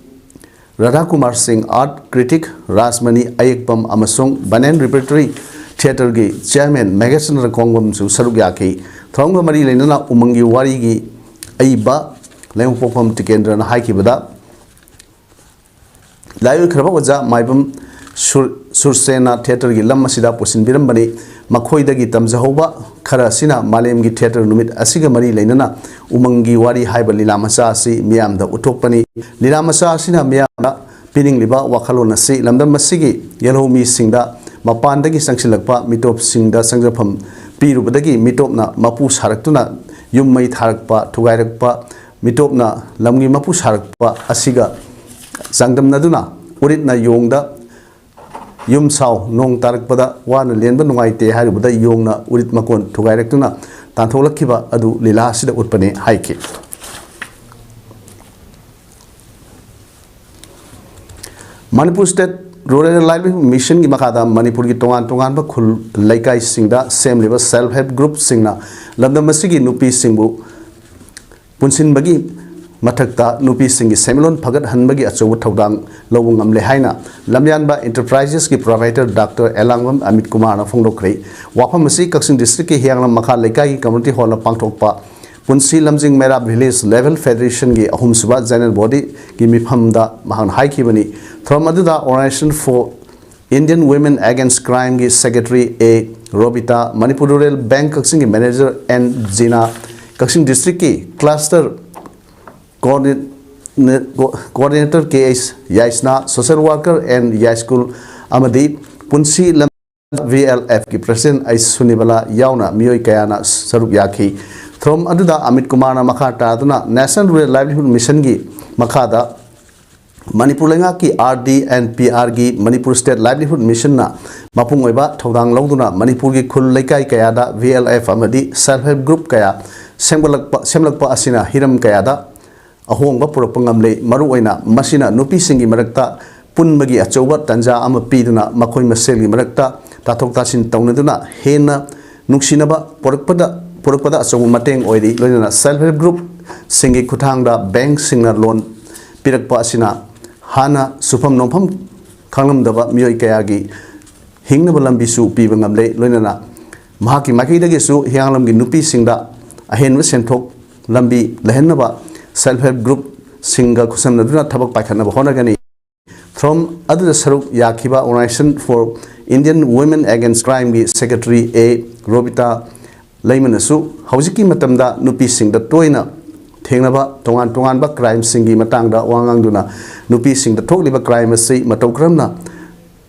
ꯔꯥꯙꯥꯀꯨꯃꯥꯔ ꯁꯤꯡ, art critic ꯔꯥꯖꯃꯅꯤ ꯑꯌꯦꯛꯄꯝ ꯑꯃꯁꯨꯡ Banyan Repertory Theatreꯒꯤ Chairman ꯃꯦꯘꯆꯟꯗ꯭ꯔ ꯀꯣꯡꯕꯝꯁꯨ ꯁꯔꯨꯛ ꯌꯥꯈꯤ꯫ ꯊꯧꯔꯝꯒ ꯃꯔꯤ ꯂꯩꯅꯅ ꯎꯃꯪꯒꯤ ꯋꯥꯔꯤꯒꯤ ꯑꯏꯕ ꯂꯩꯃꯄꯣꯛꯐꯝ ꯇꯤꯀꯦꯟꯗ꯭ꯔꯅ ꯍꯥꯏꯈꯤꯕꯗ, ꯂꯥꯏꯑꯣꯏꯈ꯭ꯔꯕ ꯑꯣꯖꯥ ꯃꯥꯏꯕꯝ ꯁꯨꯔ-, ꯁꯨꯔꯁꯦꯅ theatreꯒꯤ ꯂꯝ ꯑꯁꯤꯗ ꯄꯨꯁꯤꯟꯕꯤꯔꯝꯕꯅꯤ꯫ ꯃꯈꯣꯏꯗꯒꯤ ꯇꯝꯖꯍꯧꯕ ꯈꯔ ꯑꯁꯤꯅ ꯃꯥꯂꯦꯝꯒꯤ theatre ꯅꯨꯃꯤꯠ ꯑꯁꯤꯒ ꯃꯔꯤ ꯂꯩꯅꯅ ꯎꯃꯪꯒꯤ ꯋꯥꯔꯤ ꯍꯥꯏꯕ ꯂꯤꯂꯥ ꯃꯆꯥ ꯑꯁꯤ ꯃꯤꯌꯥꯝꯗ ꯎꯠꯊꯣꯛꯄꯅꯤ꯫ ꯂꯤꯂꯥ ꯃꯆꯥ ꯑꯁꯤꯅ ꯃꯤꯌꯥꯝꯗ ꯄꯤꯅꯤꯡꯂꯤꯕ ꯋꯥꯈꯜꯂꯣꯟ ꯑꯁꯤ ꯂꯝꯗꯝ ꯑꯁꯤꯒꯤ ꯌꯦꯜꯍꯧꯃꯤꯁꯤꯡꯗ ꯃꯄꯥꯟꯗꯒꯤ ꯆꯪꯁꯤꯜꯂꯛꯄ ꯃꯤꯇꯣꯞꯁꯤꯡꯗ ꯆꯪꯖꯐꯝ ꯄꯤꯔꯨꯕꯗꯒꯤ ꯃꯤꯇꯣꯞꯅ ꯃꯄꯨ ꯁꯥꯔꯛꯇꯨꯅ ꯌꯨꯝ ꯃꯩ ꯊꯥꯔꯛꯄ, ꯊꯨꯒꯥꯏꯔꯛꯄ, ꯃꯤꯇꯣꯞꯅ ꯂꯝꯒꯤ ꯃꯄꯨ ꯁꯥꯔꯛꯄ ꯑꯁꯤꯒ ꯆꯥꯡꯗꯝꯅꯗꯨꯅ ꯎꯔꯤꯠꯅ ꯌꯣꯡꯗ ꯌꯨꯝ ꯁꯥꯎ, ꯅꯣꯡ ꯇꯥꯔꯛꯄꯗ ꯋꯥꯅ ꯂꯦꯟꯕ ꯅꯨꯡꯉꯥꯏꯇꯦ ꯍꯥꯏꯔꯨꯕꯗ ꯌꯣꯡꯅ ꯎꯔꯤꯠ ꯃꯀꯣꯟ ꯊꯨꯒꯥꯏꯔꯛꯇꯨꯅ ꯇꯥꯟꯊꯣꯛꯂꯛꯈꯤꯕ ꯑꯗꯨ ꯂꯤꯂꯥ ꯑꯁꯤꯗ ꯎꯠꯄꯅꯤ ꯍꯥꯏꯈꯤ꯫ Manipur State Rural Livelihood Missionꯒꯤ ꯃꯈꯥꯗ ꯃꯅꯤꯄꯨꯔꯒꯤ ꯇꯣꯉꯥꯟ ꯇꯣꯉꯥꯟꯕ ꯈꯨꯜ ꯂꯩꯀꯥꯏꯁꯤꯡꯗ ꯁꯦꯝꯂꯤꯕ self help groupꯁꯤꯡꯅ ꯂꯝꯗꯝ ꯑꯁꯤꯒꯤ ꯅꯨꯄꯤꯁꯤꯡꯕꯨ ꯄꯨꯟꯁꯤꯟꯕꯒꯤ ꯃꯊꯛꯇ ꯅꯨꯄꯤꯁꯤꯡꯒꯤ ꯁꯦꯟꯃꯤꯠꯂꯣꯟ ꯐꯒꯠꯍꯟꯕꯒꯤ ꯑꯆꯧꯕ ꯊꯧꯗꯥꯡ ꯂꯧꯕ ꯉꯝꯂꯦ ꯍꯥꯏꯅ ꯂꯝꯌꯥꯟꯕ Enterprises ꯀꯤ Proprietor Doctor ꯑꯦꯂꯥꯡꯕꯝ ꯑꯃꯤꯠ ꯀꯨꯃꯥꯔꯅ ꯐꯣꯡꯗꯣꯛꯈ꯭ꯔꯦ꯫ ꯋꯥꯐꯝ ꯑꯁꯤ ꯀꯛꯆꯤꯡ district ꯀꯤ ꯍꯤꯌꯥꯡꯂꯝ ꯃꯈꯥ ꯂꯩꯀꯥꯏꯒꯤ community hall ꯗ ꯄꯥꯡꯊꯣꯛꯄ ꯄꯨꯟꯁꯤ ꯂꯝꯖꯤꯡ ꯃꯩꯔꯥ Village Level Federation ꯒꯤ ꯑꯍꯨꯝꯁꯨꯕ general body ꯒꯤ ꯃꯤꯐꯝꯗ ꯃꯍꯥꯛꯅ ꯍꯥꯏꯈꯤꯕꯅꯤ꯫ ꯊꯧꯔꯝ ꯑꯗꯨꯗ Organization for Indian Women Against Crime ꯒꯤ Secretary A Robita, Manipur rural bank ꯀꯛꯆꯤꯡꯒꯤ Manager ꯑꯦꯟ ꯖꯤꯅꯥ, ꯀꯛꯆꯤꯡ district ꯀꯤ cluster coordinate-, co-, coordinator K H Yaishna, social worker N Yaiskul ꯑꯃꯗꯤ ꯄꯨꯟꯁꯤ ꯂꯝ-, ꯚꯤ ꯑꯦꯜ ꯑꯦꯐ ꯀꯤ President ꯑꯩꯆ ꯁꯨꯅꯤꯕꯂꯥ ꯌꯥꯎꯅ ꯃꯤꯑꯣꯏ ꯀꯌꯥꯅ ꯁꯔꯨꯛ ꯌꯥꯈꯤ꯫ ꯊꯧꯔꯝ ꯑꯗꯨꯗ ꯑꯃꯤꯠ ꯀꯨꯃꯥꯔꯅ ꯃꯈꯥ ꯇꯥꯗꯨꯅ National Rural Livelihood Mission ꯒꯤ ꯃꯈꯥꯗ ꯃꯅꯤꯄꯨꯔ ꯂꯩꯉꯥꯛꯀꯤ R D N P R ꯒꯤ Manipur State Livelihood Mission ꯅ ꯃꯄꯨꯡ ꯑꯣꯏꯕ ꯊꯧꯗꯥꯡ ꯂꯧꯗꯨꯅ ꯃꯅꯤꯄꯨꯔꯒꯤ ꯈꯨꯜ ꯂꯩꯀꯥꯏ ꯀꯌꯥꯗ ꯚꯤ ꯑꯦꯜ ꯑꯦꯐ ꯑꯃꯗꯤ self help group ꯀꯌꯥ ꯁꯦꯝꯒꯠꯂꯛꯄ, ꯁꯦꯝꯂꯛꯄ ꯑꯁꯤꯅ ꯍꯤꯔꯝ ꯀꯌꯥꯗ ꯑꯍꯣꯡꯕ ꯄꯨꯔꯛꯄ ꯉꯝꯂꯦ꯫ ꯃꯔꯨꯑꯣꯏꯅ ꯃꯁꯤꯅ ꯅꯨꯄꯤꯁꯤꯡꯒꯤ ꯃꯔꯛꯇ ꯄꯨꯟꯕꯒꯤ ꯑꯆꯧꯕ ꯇꯥꯟꯖꯥ ꯑꯃ ꯄꯤꯗꯨꯅ ꯃꯈꯣꯏ ꯃꯁꯦꯜꯒꯤ ꯃꯔꯛꯇ ꯇꯥꯊꯣꯛ ꯇꯥꯁꯤꯟ ꯇꯧꯅꯗꯨꯅ ꯍꯦꯟꯅ ꯅꯨꯡꯁꯤꯅꯕ ꯄꯨꯔꯛꯄꯗ, ꯄꯨꯔꯛꯄꯗ ꯑꯆꯧꯕ ꯃꯇꯦꯡ ꯑꯣꯏꯔꯤ꯫ ꯂꯣꯏꯅꯅ self help group ꯁꯤꯡꯒꯤ ꯈꯨꯠꯊꯥꯡꯗ ꯕꯦꯡꯛꯁꯤꯡꯅ loan ꯄꯤꯔꯛꯄ ꯑꯁꯤꯅ ꯍꯥꯟꯅ ꯁꯨꯐꯝ ꯅꯣꯝꯐꯝ ꯈꯪꯂꯝꯗꯕ ꯃꯤꯑꯣꯏ ꯀꯌꯥꯒꯤ ꯍꯤꯡꯅꯕ ꯂꯝꯕꯤꯁꯨ ꯄꯤꯕ ꯉꯝꯂꯦ꯫ ꯂꯣꯏꯅꯅ ꯃꯍꯥꯛꯀꯤ ꯃꯥꯏꯀꯩꯗꯒꯤꯁꯨ ꯍꯤꯌꯥꯡꯂꯝꯒꯤ ꯅꯨꯄꯤꯁꯤꯡꯗ ꯑꯍꯦꯟꯕ ꯁꯦꯟꯊꯣꯛ ꯂꯝꯕꯤ ꯂꯩꯍꯟꯅꯕ self help group ꯁꯤꯡꯒ ꯈꯨꯠꯁꯝꯅꯗꯨꯅ ꯊꯕꯛ ꯄꯥꯏꯈꯠꯅꯕ ꯍꯣꯠꯅꯒꯅꯤ꯫ ꯊꯧꯔꯝ ꯑꯗꯨꯗ ꯁꯔꯨꯛ ꯌꯥꯈꯤꯕ Organization for Indian Women Against Crime ꯒꯤ Secretary ꯑꯦ ꯔꯣꯕꯤꯇꯥ ꯂꯩꯃꯅꯁꯨ ꯍꯧꯖꯤꯛꯀꯤ ꯃꯇꯝꯗ ꯅꯨꯄꯤꯁꯤꯡꯗ ꯇꯣꯏꯅ ꯊꯦꯡꯅꯕ ꯇꯣꯉꯥꯟ ꯇꯣꯉꯥꯟꯕ crime ꯁꯤꯡꯒꯤ ꯃꯇꯥꯡꯗ ꯋꯥ ꯉꯥꯡꯗꯨꯅ ꯅꯨꯄꯤꯁꯤꯡꯗ ꯊꯣꯛꯂꯤꯕ crime ꯑꯁꯤ ꯃꯇꯧ ꯀꯔꯝꯅ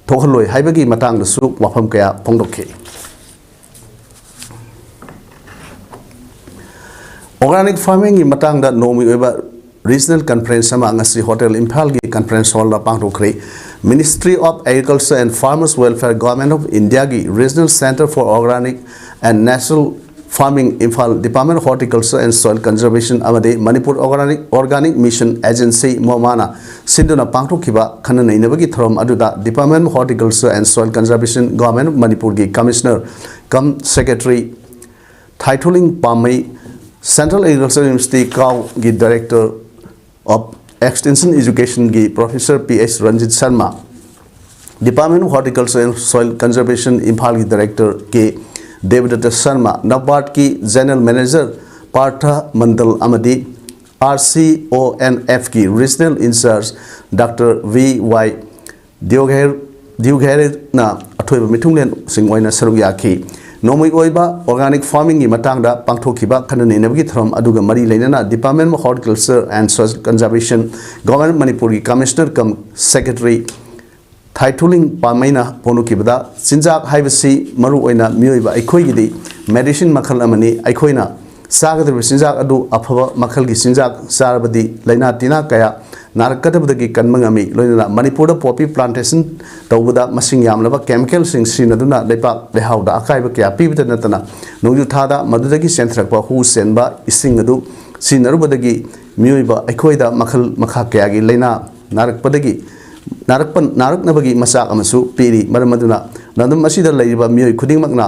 ꯊꯣꯛꯍꯜꯂꯣꯏ ꯍꯥꯏꯕꯒꯤ ꯃꯇꯥꯡꯗꯁꯨ ꯋꯥꯐꯝ ꯀꯌꯥ ꯐꯣꯡꯗꯣꯛꯈꯤ꯫ Organic farming ꯒꯤ ꯃꯇꯥꯡꯗ ꯅꯣꯡꯃꯒꯤ ꯑꯣꯏꯕ regional conference ꯑꯃ ꯉꯁꯤ Hotel ꯏꯝꯐꯥꯜꯒꯤ conference hall the ꯄꯥꯡꯊꯣꯛꯈ꯭ꯔꯦ꯫ Ministry of Agriculture and Farmers Welfare, Government of India ꯒꯤ Regional Centre for Organic and Natural Farming, Imphal, Department of Horticulture and Soil Conservation ꯑꯃꯗꯤ Manipur Organic, Organic Mission Agency, MOMA ꯅ ꯁꯤꯟꯗꯨꯅ ꯄꯥꯡꯊꯣꯛꯈꯤꯕ ꯈꯟꯅ ꯅꯩꯅꯕꯒꯤ ꯊꯧꯔꯝ ꯑꯗꯨꯗ Department of Horticulture and Soil Conservation, Government of ꯃꯅꯤꯄꯨꯔꯒꯤ Commissioner cum Secretary ꯊꯥꯏꯊꯣꯂꯤꯡ ꯄꯥꯝꯃꯩ, Central Agriculture University ꯀꯥꯎꯒꯤ Director of Extension Educationꯒꯤ Professor Ph Ranjit Sharma, Department of Horticulture and Soil Conservation ꯏꯝꯐꯥꯜꯒꯤ Director K Devadatta Sharma, NABARDꯀꯤ General Manager Partha Mandal ꯑꯃꯗꯤ RCONFꯀꯤ Regional Incharge Doctor V Y Diogair ꯗ꯭ꯌꯨꯒꯦꯔꯤꯅ ꯑꯊꯣꯏꯕ ꯃꯤꯊꯨꯡꯂꯦꯟꯁꯤꯡ ꯑꯣꯏꯅ ꯁꯔꯨꯛ ꯌꯥꯈꯤ꯫ ꯅꯣꯡꯃꯩ ꯑꯣꯏꯕ organic farmingꯒꯤ ꯃꯇꯥꯡꯗ ꯄꯥꯡꯊꯣꯛꯈꯤꯕ ꯈꯟꯅ ꯅꯩꯅꯕꯒꯤ ꯊꯧꯔꯝ ꯑꯗꯨꯒ ꯃꯔꯤ ꯂꯩꯅꯅ Department of Horticulture and Soil Conservation, Government of Manipurꯒꯤ Commissioner cum Secretary ꯊꯥꯏꯊꯨꯂꯤꯡ ꯄꯥꯝꯃꯩꯅ ꯐꯣꯡꯗꯣꯛꯈꯤꯕꯗ, ꯆꯤꯟꯖꯥꯛ ꯍꯥꯏꯕꯁꯤ ꯃꯔꯨꯑꯣꯏꯅ ꯃꯤꯑꯣꯏꯕ ꯑꯩꯈꯣꯏꯒꯤꯗꯤ medicine ꯃꯈꯜ ꯑꯃꯅꯤ꯫ ꯑꯩꯈꯣꯏꯅ ꯆꯥꯒꯗꯧꯔꯤꯕ ꯆꯤꯟꯖꯥꯛ ꯑꯗꯨ ꯑꯐꯕ ꯃꯈꯜꯒꯤ ꯆꯤꯟꯖꯥꯛ ꯆꯥꯔꯕꯗꯤ ꯂꯥꯏꯅꯥ ꯇꯤꯟꯅꯥ ꯀꯌꯥ ꯅꯥꯔꯛꯀꯗꯕꯗꯒꯤ ꯀꯟꯕ ꯉꯝꯃꯤ꯫ ꯂꯣꯏꯅꯅ ꯃꯅꯤꯄꯨꯔꯗ poppy plantation ꯇꯧꯕꯗ ꯃꯁꯤꯡ ꯌꯥꯝꯂꯕ chemicalꯁꯤꯡ ꯁꯤꯖꯤꯟꯅꯗꯨꯅ ꯂꯩꯄꯥꯛ ꯂꯩꯍꯥꯎꯗ ꯑꯀꯥꯏꯕ ꯀꯌꯥ ꯄꯤꯕꯇ ꯅꯠꯇꯅ, ꯅꯣꯡꯖꯨ ꯊꯥꯗ ꯃꯗꯨꯗꯒꯤ ꯆꯦꯟꯊꯔꯛꯄ ꯍꯨ ꯆꯦꯟꯕ ꯏꯁꯤꯡ ꯑꯗꯨ ꯁꯤꯖꯤꯟꯅꯔꯨꯕꯗꯒꯤ ꯃꯤꯑꯣꯏꯕ ꯑꯩꯈꯣꯏꯗ ꯃꯈꯜ ꯃꯈꯥ ꯀꯌꯥꯒꯤ ꯂꯥꯏꯅꯥ ꯅꯥꯔꯛꯄꯗꯒꯤ ꯅꯥꯔꯛꯄ ꯅꯥꯔꯛꯅꯕꯒꯤ ꯃꯆꯥꯛ ꯑꯃꯁꯨ ꯄꯤꯔꯤ꯫ ꯃꯔꯝ ꯑꯗꯨꯅ ꯂꯝꯗꯝ ꯑꯁꯤꯗ ꯂꯩꯔꯤꯕ ꯃꯤꯑꯣꯏ ꯈꯨꯗꯤꯡꯃꯛꯅ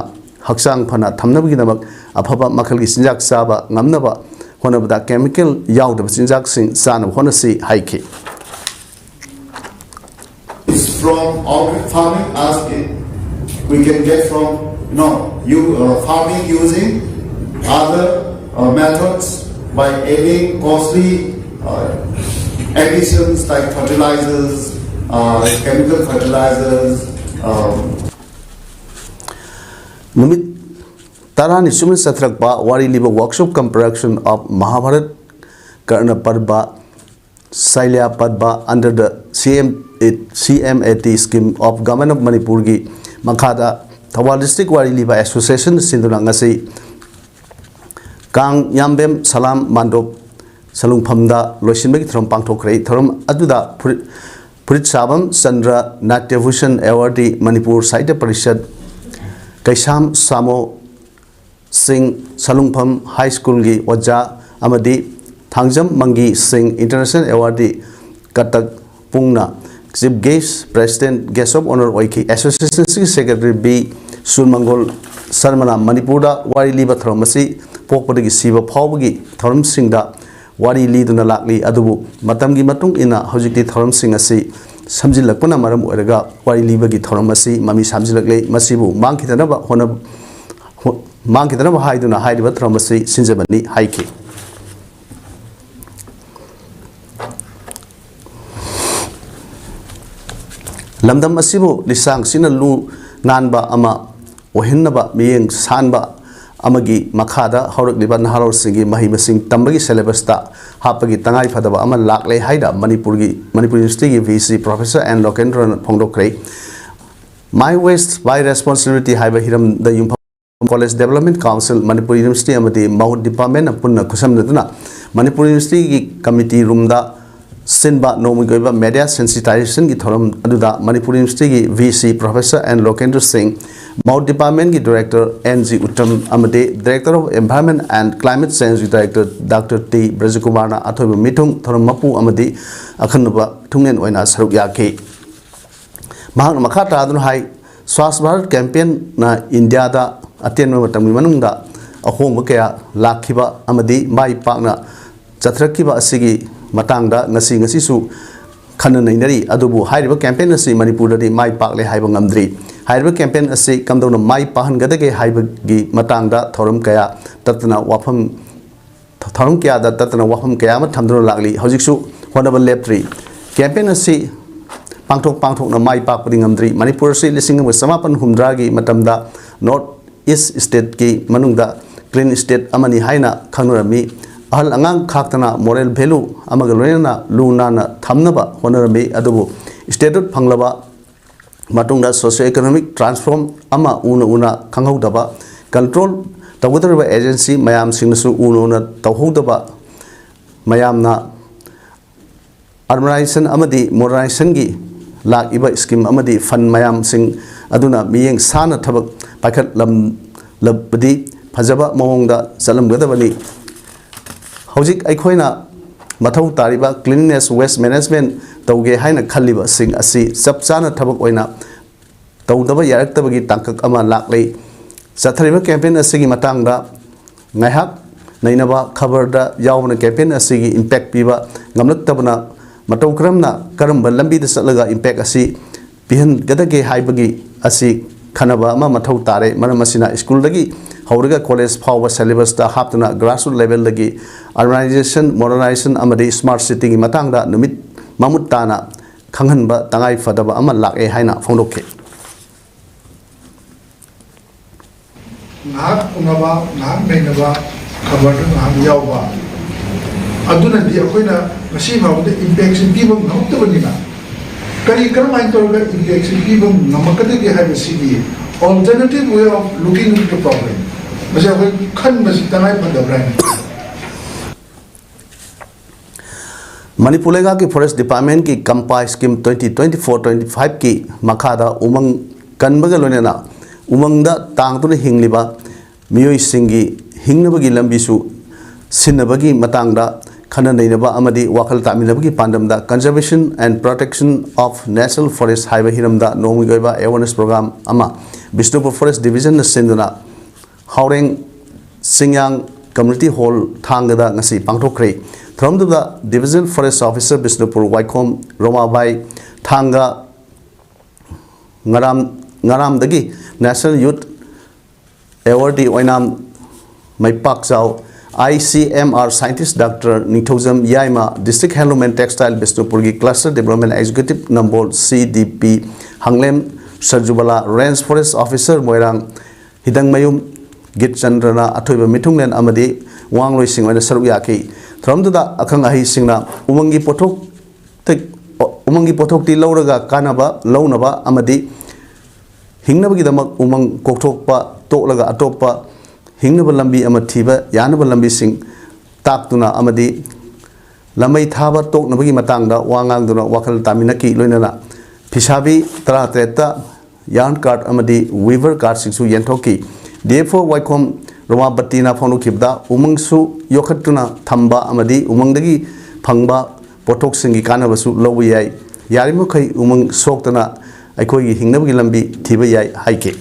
ꯍꯛꯆꯥꯡ ꯐꯅ ꯊꯝꯅꯕꯒꯤꯗꯃꯛ ꯑꯐꯕ ꯃꯈꯜꯒꯤ ꯆꯤꯟꯖꯥꯛ ꯆꯥꯕ ꯉꯝꯅꯕ ꯍꯣꯠꯅꯕꯗ chemical ꯌꯥꯎꯗꯕ ꯆꯤꯟꯖꯥꯛꯁꯤꯡ ꯆꯥꯅꯕ ꯍꯣꯠꯅꯁꯤ ꯍꯥꯏꯈꯤ꯫ From organic farming, as it, we can get from, you know, you uh, farming using other uh, methods by adding costly uh, additions like fertilizers, uh, chemical fertilizers. Um, ꯅꯨꯃꯤꯠ ꯇꯔꯥꯅꯤ ꯆꯨꯞꯅ ꯆꯠꯊꯔꯛꯄ ꯋꯥꯔꯤ ꯂꯤꯕ workshop cum production of Mahabharat Karna Parva Shailya Parva under the CM, CMAT scheme of Government of ꯃꯅꯤꯄꯨꯔꯒꯤ ꯃꯈꯥꯗ ꯊꯧꯕꯥꯜ District ꯋꯥꯔꯤ ꯂꯤꯕ Association ꯁꯤꯟꯗꯨꯅ ꯉꯁꯤ ꯀꯥꯡ ꯌꯥꯝꯕꯦꯝ ꯁꯂꯥꯝ ꯃꯥꯟꯗꯣꯞ ꯁꯂꯨꯡꯐꯝꯗ ꯂꯣꯏꯁꯤꯟꯕꯒꯤ ꯊꯧꯔꯝ ꯄꯥꯡꯊꯣꯛꯈ꯭ꯔꯦ꯫ ꯊꯧꯔꯝ ꯑꯗꯨꯗ ꯐꯨꯔꯤꯠ ꯐꯨꯔꯤꯠ ꯁꯥꯕꯝ ꯆꯟꯗ꯭ꯔ, ꯅꯥꯇ꯭ꯌ ꯚꯨꯁꯟ awardee ꯃꯅꯤꯄꯨꯔ ꯁꯥꯍꯤꯇ꯭ꯌ ꯄꯔꯤꯁꯠ, ꯀꯩꯁꯥꯝ ꯁꯥꯃꯣ ꯁꯤꯡ, ꯁꯂꯨꯡꯐꯝ High Schoolꯒꯤ ꯑꯣꯖꯥ ꯑꯃꯗꯤ ꯊꯥꯡꯖꯝ ꯃꯪꯒꯤ ꯁꯤꯡ, International Awardee Cuttack ꯄꯨꯡꯅ Chief Guest, President, Guest of Honour ꯑꯣꯏꯈꯤ꯫ Associationꯒꯤ Secretary B ꯁꯨꯔꯃꯪꯒꯣꯜ ꯁꯔꯃꯅ ꯃꯅꯤꯄꯨꯔꯗ ꯋꯥꯔꯤ ꯂꯤꯕ ꯊꯧꯔꯝ ꯑꯁꯤ ꯄꯣꯛꯄꯗꯒꯤ ꯁꯤꯕ ꯐꯥꯎꯕꯒꯤ ꯊꯧꯔꯝꯁꯤꯡꯗ ꯋꯥꯔꯤ ꯂꯤꯗꯨꯅ ꯂꯥꯛꯂꯤ꯫ ꯑꯗꯨꯕꯨ ꯃꯇꯝꯒꯤ ꯃꯇꯨꯡ ꯏꯟꯅ ꯍꯧꯖꯤꯛꯇꯤ ꯊꯧꯔꯝꯁꯤꯡ ꯑꯁꯤ ꯁꯝꯖꯤꯜꯂꯛꯄꯅ ꯃꯔꯝ ꯑꯣꯏꯔꯒ ꯋꯥꯔꯤ ꯂꯤꯕꯒꯤ ꯊꯧꯔꯝ ꯑꯁꯤ ꯃꯃꯤ ꯁꯥꯝꯖꯤꯜꯂꯛꯂꯦ꯫ ꯃꯁꯤꯕꯨ ꯃꯥꯡꯈꯤꯗꯅꯕ ꯍꯣꯠꯅ-, ꯍꯣ-, ꯃꯥꯡꯈꯤꯗꯅꯕ ꯍꯥꯏꯗꯨꯅ ꯍꯥꯏꯔꯤꯕ ꯊꯧꯔꯝ ꯑꯁꯤ ꯁꯤꯟꯖꯕꯅꯤ ꯍꯥꯏꯈꯤ꯫ ꯂꯝꯗꯝ ꯑꯁꯤꯕꯨ ꯂꯤꯁꯥꯡ ꯁꯤꯠꯅ ꯂꯨ ꯅꯥꯟꯕ ꯑꯃ ꯑꯣꯏꯍꯟꯅꯕ ꯃꯤꯠꯌꯦꯡ ꯁꯥꯟꯕ ꯑꯃꯒꯤ ꯃꯈꯥꯗ ꯍꯧꯔꯛꯂꯤꯕ ꯅꯍꯥꯔꯣꯜꯁꯤꯡꯒꯤ ꯃꯍꯩ ꯃꯁꯤꯡ ꯇꯝꯕꯒꯤ syllabus ꯇ ꯍꯥꯞꯄꯒꯤ ꯇꯉꯥꯏ ꯐꯗꯕ ꯑꯃ ꯂꯥꯛꯂꯦ ꯍꯥꯏꯅ ꯃꯅꯤꯄꯨꯔꯒꯤ, ꯃꯅꯤꯄꯨꯔ ꯌꯨꯅꯤꯚꯔꯁꯤꯇꯤꯒꯤ V C Professor N ꯂꯣꯀꯦꯟꯗ꯭ꯔꯅ ꯐꯣꯡꯗꯣꯛꯈ꯭ꯔꯦ꯫ My Waste, My Responsibility ꯍꯥꯏꯕ ꯍꯤꯔꯝꯗ ꯌꯨꯝꯐꯝ College Development Council, Manipur university ꯑꯃꯗꯤ ꯃꯍꯨꯠ department ꯅ ꯄꯨꯟꯅ ꯈꯨꯠꯁꯝꯅꯗꯨꯅ ꯃꯅꯤꯄꯨꯔ ꯌꯨꯅꯤꯚꯔꯁꯤꯇꯤꯒꯤ committee room ꯗ ꯁꯤꯟꯕ ꯅꯣꯡꯃꯒꯤ ꯑꯣꯏꯕ media sensitization ꯒꯤ ꯊꯧꯔꯝ ꯑꯗꯨꯗ ꯃꯅꯤꯄꯨꯔ ꯌꯨꯅꯤꯚꯔꯁꯤꯇꯤꯒꯤ V C Professor N ꯂꯣꯀꯦꯟꯗ꯭ꯔ ꯁꯤꯡ, ꯃꯍꯨꯠ department ꯒꯤ director N G ꯎꯠꯇꯝ ꯑꯃꯗꯤ Director of Environment and Climate Change ꯒꯤ director Doctor T ꯕ꯭ꯔꯖꯀꯨꯃꯥꯔꯅ ꯑꯊꯣꯏꯕ ꯃꯤꯊꯨꯡ, ꯊꯧꯔꯝ ꯃꯄꯨ ꯑꯃꯗꯤ ꯑꯈꯟꯅꯕ ꯃꯤꯊꯨꯡꯂꯦꯟ ꯑꯣꯏꯅ ꯁꯔꯨꯛ ꯌꯥꯈꯤ꯫ ꯃꯍꯥꯛꯅ ꯃꯈꯥ ꯇꯥꯗꯨꯅ ꯍꯥꯏ, Swachh Bharat campaign ꯅ ꯏꯟꯗꯤꯌꯥꯗ ꯑꯇꯦꯟꯕ ꯃꯇꯝꯒꯤ ꯃꯅꯨꯡꯗ ꯑꯍꯣꯡꯕ ꯀꯌꯥ ꯂꯥꯛꯈꯤꯕ ꯑꯃꯗꯤ ꯃꯥꯏ ꯄꯥꯛꯅ ꯆꯠꯊꯔꯛꯈꯤꯕ ꯑꯁꯤꯒꯤ ꯃꯇꯥꯡꯗ ꯉꯁꯤ, ꯉꯁꯤꯁꯨ ꯈꯟꯅ ꯅꯩꯅꯔꯤ꯫ ꯑꯗꯨꯕꯨ ꯍꯥꯏꯔꯤꯕ campaign ꯑꯁꯤ ꯃꯅꯤꯄꯨꯔꯗꯗꯤ ꯃꯥꯏ ꯄꯥꯛꯂꯦ ꯍꯥꯏꯕ ꯉꯝꯗ꯭ꯔꯤ꯫ ꯍꯥꯏꯔꯤꯕ campaign ꯑꯁꯤ ꯀꯝꯗꯧꯅ ꯃꯥꯏ ꯄꯥꯛꯍꯟꯒꯗꯒꯦ ꯍꯥꯏꯕꯒꯤ ꯃꯇꯥꯡꯗ ꯊꯧꯔꯝ ꯀꯌꯥ ꯇꯠꯇꯅ ꯋꯥꯐꯝ ꯊꯧꯔꯝ ꯀꯌꯥꯗ ꯇꯠꯇꯅ ꯋꯥꯐꯝ ꯀꯌꯥ ꯑꯃ ꯊꯝꯗꯨꯅ ꯂꯥꯛꯂꯤ꯫ ꯍꯧꯖꯤꯛꯁꯨ ꯍꯣꯠꯅꯕ ꯂꯦꯞꯇ꯭ꯔꯤ꯫ Campaign ꯑꯁꯤ ꯄꯥꯡꯊꯣꯛ ꯄꯥꯡꯊꯣꯛꯅ ꯃꯥꯏ ꯄꯥꯛꯄꯗꯤ ꯉꯝꯗ꯭ꯔꯤ꯫ ꯃꯅꯤꯄꯨꯔ ꯑꯁꯤ ꯂꯤꯁꯤꯡ ꯑꯃꯒ ꯆꯃꯥꯄꯟ ꯍꯨꯝꯗ꯭ꯔꯥꯒꯤ ꯃꯇꯝꯗ North East state ꯀꯤ ꯃꯅꯨꯡꯗ clean state ꯑꯃꯅꯤ ꯍꯥꯏꯅ ꯈꯪꯅꯔꯝꯃꯤ꯫ ꯑꯍꯜ ꯑꯉꯥꯡ ꯈꯥꯛꯇꯅ moral value ꯑꯃꯒ ꯂꯣꯏꯅꯅ ꯂꯨ ꯅꯥꯟꯅ ꯊꯝꯅꯕ ꯍꯣꯠꯅꯔꯝꯃꯤ꯫ ꯑꯗꯨꯕꯨ statehood ꯐꯪꯂꯕ ꯃꯇꯨꯡꯗ socio economic transform ꯑꯃ ꯎꯅ ꯎꯅ ꯈꯪꯍꯧꯗꯕ, control ꯇꯧꯒꯗꯧꯔꯤꯕ agency ꯃꯌꯥꯝꯁꯤꯡꯅꯁꯨ ꯎꯅ ꯎꯅ ꯇꯧꯍꯧꯗꯕ ꯃꯌꯥꯝꯅ urbanization ꯑꯃꯗꯤ modernization ꯒꯤ ꯂꯥꯛꯏꯕ scheme ꯑꯃꯗꯤ fund ꯃꯌꯥꯝꯁꯤꯡ ꯑꯗꯨꯅ ꯃꯤꯠꯌꯦꯡ ꯁꯥꯅ ꯊꯕꯛ ꯄꯥꯏꯈꯠꯂꯝꯂꯕꯗꯤ ꯐꯖꯕ ꯃꯑꯣꯡꯗ ꯆꯠꯂꯝꯒꯗꯕꯅꯤ꯫ ꯍꯧꯖꯤꯛ ꯑꯩꯈꯣꯏꯅ ꯃꯊꯧ ꯇꯥꯔꯤꯕ cleanliness, waste management ꯇꯧꯒꯦ ꯍꯥꯏꯅ ꯈꯜꯂꯤꯕꯁꯤꯡ ꯑꯁꯤ ꯆꯞ ꯆꯥꯅ ꯊꯕꯛ ꯑꯣꯏꯅ ꯇꯧꯗꯕ ꯌꯥꯔꯛꯇꯕꯒꯤ ꯇꯥꯡꯀꯛ ꯑꯃ ꯂꯥꯛꯂꯤ꯫ ꯆꯠꯊꯔꯤꯕ campaign ꯑꯁꯤꯒꯤ ꯃꯇꯥꯡꯗ ꯉꯥꯏꯍꯥꯛ ꯅꯩꯅꯕ ꯈꯕꯔꯗ ꯌꯥꯎꯕꯅ campaign ꯑꯁꯤꯒꯤ impact ꯄꯤꯕ ꯉꯝꯂꯛꯇꯕꯅ ꯃꯇꯧ ꯀꯔꯝꯅ, ꯀꯔꯝꯕ ꯂꯝꯕꯤꯗ ꯆꯠꯂꯒ impact ꯑꯁꯤ ꯄꯤꯍꯟꯒꯗꯒꯦ ꯍꯥꯏꯕꯒꯤ ꯑꯁꯤ ꯈꯟꯅꯕ ꯑꯃ ꯃꯊꯧ ꯇꯥꯔꯦ꯫ ꯃꯔꯝ ꯑꯁꯤꯅ ꯁ꯭ꯀꯨꯜꯗꯒꯤ ꯍꯧꯔꯒ ꯀꯣꯂꯦꯖ ꯐꯥꯎꯕ syllabus ꯇ ꯍꯥꯞꯇꯨꯅ grassroots level ꯗꯒꯤ urbanization, modernization ꯑꯃꯗꯤ smart city ꯒꯤ ꯃꯇꯥꯡꯗ ꯅꯨꯃꯤꯠ ꯃꯃꯨꯠ ꯇꯥꯅ ꯈꯪꯍꯟꯕ ꯇꯉꯥꯏ ꯐꯗꯕ ꯑꯃ ꯂꯥꯛꯑꯦ ꯍꯥꯏꯅ ꯐꯣꯡꯗꯣꯛꯈꯤ꯫ ꯉꯥꯏꯍꯥꯛ ꯎꯅꯕ, ꯉꯥꯏꯍꯥꯛ ꯅꯩꯅꯕ, ꯈꯕꯔꯗ ꯉꯥꯏꯍꯥꯛ ꯌꯥꯎꯕ, ꯑꯗꯨꯅꯗꯤ ꯑꯩꯈꯣꯏꯅ ꯉꯁꯤ ꯐꯥꯎꯕꯗ impact ꯁꯤ ꯄꯤꯕ ꯉꯝꯃꯛꯇꯕꯅꯤꯅ, ꯀꯔꯤ, ꯀꯔꯝꯍꯥꯏꯅ ꯇꯧꯔꯒ impact ꯁꯤ ꯄꯤꯕ ꯉꯝꯃꯛꯀꯗꯒꯦ ꯍꯥꯏꯕꯁꯤꯒꯤ alternative way of looking into the problem, ꯃꯁꯤ ꯑꯩꯈꯣꯏ ꯈꯟꯕꯁꯤ ꯇꯉꯥꯏ ꯐꯗꯕ꯭ꯔꯥ ꯍꯥꯏꯅ ꯈꯜꯂꯤ꯫ ꯃꯅꯤꯄꯨꯔ ꯂꯩꯉꯥꯛꯀꯤ Forest Department ꯀꯤ ꯀꯝꯄꯥ scheme twenty twenty four twenty five ꯀꯤ ꯃꯈꯥꯗ ꯎꯃꯪ ꯀꯟꯕꯒ ꯂꯣꯏꯅꯅ ꯎꯃꯪꯗ ꯇꯥꯡꯗꯨꯅ ꯍꯤꯡꯂꯤꯕ ꯃꯤꯑꯣꯏꯁꯤꯡꯒꯤ ꯍꯤꯡꯅꯕꯒꯤ ꯂꯝꯕꯤꯁꯨ ꯁꯤꯟꯅꯕꯒꯤ ꯃꯇꯥꯡꯗ ꯈꯟꯅ ꯅꯩꯅꯕ ꯑꯃꯗꯤ ꯋꯥꯈꯜ ꯇꯥꯃꯤꯟꯅꯕꯒꯤ ꯄꯥꯟꯗꯝꯗ Conservation and Protection of National Forest ꯍꯥꯏꯕ ꯍꯤꯔꯝꯗ ꯅꯣꯡꯃꯒꯤ ꯑꯣꯏꯕ awareness program ꯑꯃ ꯕꯤꯁꯅꯨꯄꯨꯔ Forest Division ꯅ ꯁꯤꯟꯗꯨꯅ ꯍꯥꯎꯔꯦꯡ ꯆꯤꯡꯌꯥꯡ Community Hall ꯊꯥꯡꯒꯗ ꯉꯁꯤ ꯄꯥꯡꯊꯣꯛꯈ꯭ꯔꯦ꯫ ꯊꯧꯔꯝꯗꯨꯗ Divisional Forest Officer ꯕꯤꯁꯅꯨꯄꯨꯔ ꯋꯥꯏꯈꯣꯝ ꯔꯣꯃꯥꯕꯥꯏ ꯊꯥꯡꯒ ꯉꯔꯥꯝ, ꯉꯔꯥꯝꯗꯒꯤ National Youth Awardee Oinam ꯃꯩꯄꯥꯛꯆꯥꯎ, I C M R scientist Doctor Ningthoujam Yaima, District Handloom and Textile ꯕꯤꯁꯅꯨꯄꯨꯔꯒꯤ Cluster Development Executive Nambol C D P ꯍꯪꯂꯦꯝ ꯁꯔꯖꯨꯕꯂꯥ, Range Forest Officer ꯃꯣꯏꯔꯥꯡ ꯍꯤꯗꯪꯃꯌꯨꯝ ꯒꯤꯠꯆꯟꯗ꯭ꯔꯅ ꯑꯊꯣꯏꯕ ꯃꯤꯊꯨꯡꯂꯦꯟ ꯑꯃꯗꯤ ꯋꯥꯉꯥꯡꯂꯣꯏꯁꯤꯡ ꯑꯣꯏꯅ ꯁꯔꯨꯛ ꯌꯥꯈꯤ꯫ ꯊꯧꯔꯝꯗꯨꯗ ꯑꯈꯪ ꯑꯍꯩꯁꯤꯡꯅ ꯎꯃꯪꯒꯤ ꯄꯣꯠꯊꯣꯛ ꯎꯃꯪꯒꯤ ꯄꯣꯠꯊꯣꯛꯇꯤ ꯂꯧꯔꯒ ꯀꯥꯟꯅꯕ ꯂꯧꯅꯕ ꯑꯃꯗꯤ ꯍꯤꯡꯅꯕꯒꯤꯗꯃꯛ ꯎꯃꯪ ꯀꯣꯛꯊꯣꯛꯄ ꯇꯣꯛꯂꯒ ꯑꯇꯣꯞꯄ ꯍꯤꯡꯅꯕ ꯂꯝꯕꯤ ꯑꯃ ꯊꯤꯕ ꯌꯥꯅꯕ ꯂꯝꯕꯤꯁꯤꯡ ꯇꯥꯛꯇꯨꯅ ꯑꯃꯗꯤ ꯂꯃꯩ ꯊꯥꯕ ꯇꯣꯛꯅꯕꯒꯤ ꯃꯇꯥꯡꯗ ꯋꯥ ꯉꯥꯡꯗꯨꯅ ꯋꯥꯈꯜ ꯇꯥꯃꯤꯟꯅꯈꯤ꯫ ꯂꯣꯏꯅꯅ ꯐꯤꯁꯥꯕꯤ ꯇꯔꯥꯇꯔꯦꯠꯇ yarn cart ꯑꯃꯗꯤ weaver cart ꯁꯤꯡꯁꯨ ꯌꯦꯟꯊꯣꯛꯈꯤ꯫ D F O ꯋꯥꯏꯈꯣꯝ ꯔꯣꯃꯥꯄꯇꯤꯅ ꯐꯣꯡꯗꯣꯛꯈꯤꯕꯗ, ꯎꯃꯪꯁꯨ ꯌꯣꯛꯈꯠꯇꯨꯅ ꯊꯝꯕ ꯑꯃꯗꯤ ꯎꯃꯪꯗꯒꯤ ꯐꯪꯕ ꯄꯣꯠꯊꯣꯛꯁꯤꯡꯒꯤ ꯀꯥꯟꯅꯕꯁꯨ ꯂꯧꯕ ꯌꯥꯏ꯫ ꯌꯥꯔꯤꯕꯃꯈꯩ ꯎꯃꯪ ꯁꯣꯛꯇꯅ ꯑꯩꯈꯣꯏꯒꯤ ꯍꯤꯡꯅꯕꯒꯤ ꯂꯝꯕꯤ ꯊꯤꯕ ꯌꯥꯏ ꯍꯥꯏꯈꯤ꯫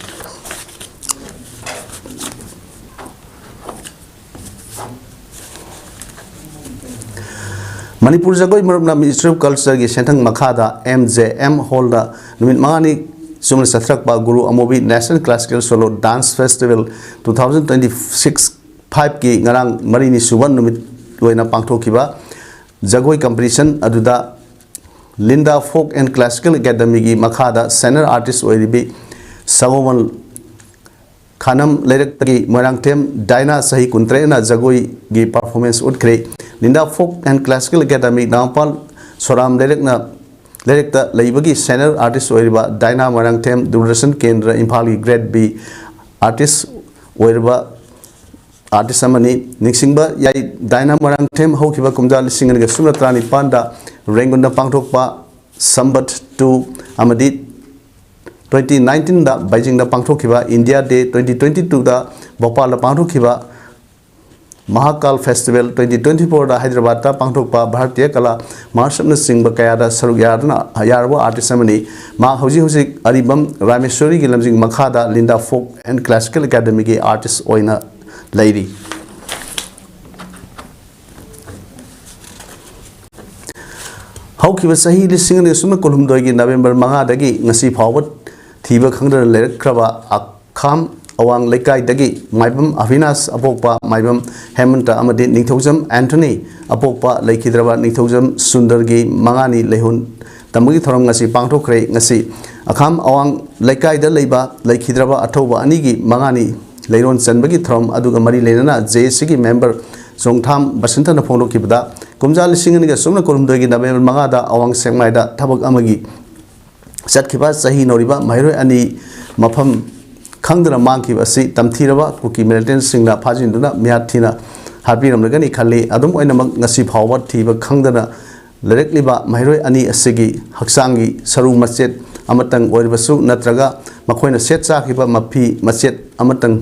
ꯃꯅꯤꯄꯨꯔ ꯖꯒꯣꯏ ꯃꯔꯨꯞꯅ Ministry of Cultureꯒꯤ ꯁꯦꯟꯊꯪ ꯃꯈꯥꯗ M J M Hallꯗ ꯅꯨꯃꯤꯠ ꯃꯉꯥꯅꯤ ꯆꯨꯝꯅ ꯆꯠꯊꯔꯛꯄ ꯒꯨꯔꯨ ꯑꯃꯣꯕꯤ National Classical Solo Dance Festival two thousand twenty six fiveꯀꯤ ꯉꯔꯥꯡ ꯃꯔꯤꯅꯤ ꯁꯨꯕ ꯅꯨꯃꯤꯠ ꯑꯣꯏꯅ ꯄꯥꯡꯊꯣꯛꯈꯤꯕ ꯖꯒꯣꯏ competition ꯑꯗꯨꯗ Linda Folk and Classical Academyꯒꯤ ꯃꯈꯥꯗ senior artist ꯑꯣꯏꯔꯤꯕꯤ ꯁꯒꯣꯃꯜ ꯈꯥꯅꯝ ꯂꯩꯔꯛꯇꯒꯤ ꯃꯣꯏꯔꯥꯡꯊꯦꯝ ꯗꯥꯏꯅꯥ, ꯆꯍꯤ ꯀꯨꯟꯇꯔꯦꯠꯅ ꯖꯒꯣꯏꯒꯤ performance ꯎꯠꯈ꯭ꯔꯦ꯫ Linda Folk and Classical Academy ꯅꯥꯎꯄꯥꯜ ꯁꯣꯔꯥꯝ ꯂꯩꯔꯛꯅ, ꯂꯩꯔꯛꯇ ꯂꯩꯕꯒꯤ senior artist ꯑꯣꯏꯔꯤꯕ ꯗꯥꯏꯅꯥ ꯃꯣꯏꯔꯥꯡꯊꯦꯝ, ꯗꯨꯔꯗꯔꯁꯟ ꯀꯦꯟꯗ꯭ꯔ ꯏꯝꯐꯥꯜꯒꯤ Grade B artist ꯑꯣꯏꯔꯤꯕ artist ꯑꯃꯅꯤ꯫ ꯅꯤꯡꯁꯤꯡꯕ ꯌꯥꯏ, ꯗꯥꯏꯅꯥ ꯃꯣꯏꯔꯥꯡꯊꯦꯝ ꯍꯧꯈꯤꯕ ꯀꯨꯝꯖꯥ ꯂꯤꯁꯤꯡ ꯑꯅꯤꯒ ꯁꯨꯞꯅ ꯇꯔꯥꯅꯤꯄꯥꯟꯗ ꯔꯦꯡꯒꯨꯟꯗ ꯄꯥꯡꯊꯣꯛꯄ ꯁꯝꯕꯠ two ꯑꯃꯗꯤ twenty nineteenꯗ ꯕꯩꯖꯤꯡꯗ ꯄꯥꯡꯊꯣꯛꯈꯤꯕ India Day, twenty twenty twoꯗ ꯚꯣꯄꯥꯜꯗ ꯄꯥꯡꯊꯣꯛꯈꯤꯕ ꯃꯍꯥꯀꯥꯜ Festival, twenty twenty fourꯗ ꯍꯥꯏꯗ꯭ꯔꯕꯥꯗꯇ ꯄꯥꯡꯊꯣꯛꯄ ꯚꯥꯔꯇꯤꯌ ꯀꯂꯥ ꯃꯍꯣꯠꯁꯕꯅꯆꯤꯡꯕ ꯀꯌꯥꯗ ꯁꯔꯨꯛ ꯌꯥꯗꯨꯅ ꯌꯥꯔꯕ artist ꯑꯃꯅꯤ꯫ ꯃꯍꯥꯛ ꯍꯧꯖꯤꯛ ꯍꯧꯖꯤꯛ ꯑꯔꯤꯕꯝ ꯔꯥꯃꯦꯁꯣꯔꯤꯒꯤ ꯂꯝꯖꯤꯡ ꯃꯈꯥꯗ Linda Folk and Classical Academyꯒꯤ artist ꯑꯣꯏꯅ ꯂꯩꯔꯤ꯫ ꯍꯧꯈꯤꯕ ꯆꯍꯤ ꯂꯤꯁꯤꯡ ꯑꯅꯤ ꯁꯨꯞꯅ ꯀꯨꯟꯍꯨꯝꯗꯣꯏꯒꯤ November ꯃꯉꯥꯗꯒꯤ ꯉꯁꯤ ꯐꯥꯎꯕ ꯊꯤꯕ ꯈꯪꯗꯅ ꯂꯩꯔꯛꯈ꯭ꯔꯕ ꯑꯈꯥꯝ ꯑꯋꯥꯡ ꯂꯩꯀꯥꯏꯗꯒꯤ ꯃꯥꯏꯕꯝ ꯑꯚꯤꯅꯥꯁ ꯑꯄꯣꯛꯄ ꯃꯥꯏꯕꯝ ꯍꯦꯃꯟꯇ ꯑꯃꯗꯤ ꯅꯤꯡꯊꯧꯖꯝ ꯑꯦꯟꯊꯣꯅꯤ ꯑꯄꯣꯛꯄ ꯂꯩꯈꯤꯗ꯭ꯔꯕ ꯅꯤꯡꯊꯧꯖꯝ ꯁꯨꯟꯗꯔꯒꯤ ꯃꯉꯥꯅꯤ ꯂꯩꯍꯣꯟ ꯇꯝꯕꯒꯤ ꯊꯧꯔꯝ ꯉꯁꯤ ꯄꯥꯡꯊꯣꯛꯈ꯭ꯔꯦ꯫ ꯉꯁꯤ ꯑꯈꯥꯝ ꯑꯋꯥꯡ ꯂꯩꯀꯥꯏꯗ ꯂꯩꯕ ꯂꯩꯈꯤꯗ꯭ꯔꯕ ꯑꯊꯧꯕ ꯑꯅꯤꯒꯤ ꯃꯉꯥꯅꯤ ꯂꯩꯔꯣꯟ ꯆꯟꯕꯒꯤ ꯊꯧꯔꯝ ꯑꯗꯨꯒ ꯃꯔꯤ ꯂꯩꯅꯅ J A Cꯒꯤ member ꯆꯣꯡꯊꯥꯝ ꯕꯁꯟꯇꯅ ꯐꯣꯡꯗꯣꯛꯈꯤꯕꯗ, ꯀꯨꯝꯖꯥ ꯂꯤꯁꯤꯡ ꯑꯅꯤꯒ ꯁꯨꯞꯅ ꯀꯨꯟꯍꯨꯝꯗꯣꯏꯒꯤ November ꯃꯉꯥꯗ ꯑꯋꯥꯡ ꯁꯦꯛꯃꯥꯏꯗ ꯊꯕꯛ ꯑꯃꯒꯤ ꯆꯠꯈꯤꯕ ꯆꯍꯤ ꯅꯧꯔꯤꯕ ꯃꯍꯩꯔꯣꯏ ꯑꯅꯤ ꯃꯐꯝ ꯈꯪꯗꯅ ꯃꯥꯡꯈꯤꯕ ꯑꯁꯤ ꯇꯝꯊꯤꯔꯕ ꯀꯨꯀꯤ militantꯁꯤꯡꯅ ꯐꯥꯖꯤꯟꯗꯨꯅ ꯃꯤꯍꯥꯠ ꯊꯤꯅ ꯍꯥꯠꯄꯤꯔꯝꯂꯒꯅꯤ ꯈꯜꯂꯤ꯫ ꯑꯗꯨꯝ ꯑꯣꯏꯅꯃꯛ, ꯉꯁꯤ ꯐꯥꯎꯕ ꯊꯤꯕ ꯈꯪꯗꯅ ꯂꯩꯔꯛꯂꯤꯕ ꯃꯍꯩꯔꯣꯏ ꯑꯅꯤ ꯑꯁꯤꯒꯤ ꯍꯛꯆꯥꯡꯒꯤ ꯁꯔꯨ ꯃꯆꯦꯠ ꯑꯃꯇꯪ ꯑꯣꯏꯔꯕꯁꯨ ꯅꯠꯇ꯭ꯔꯒ ꯃꯈꯣꯏꯅ ꯁꯦꯠ ꯆꯥꯈꯤꯕ ꯃꯐꯤ ꯃꯆꯦꯠ ꯑꯃꯇꯪ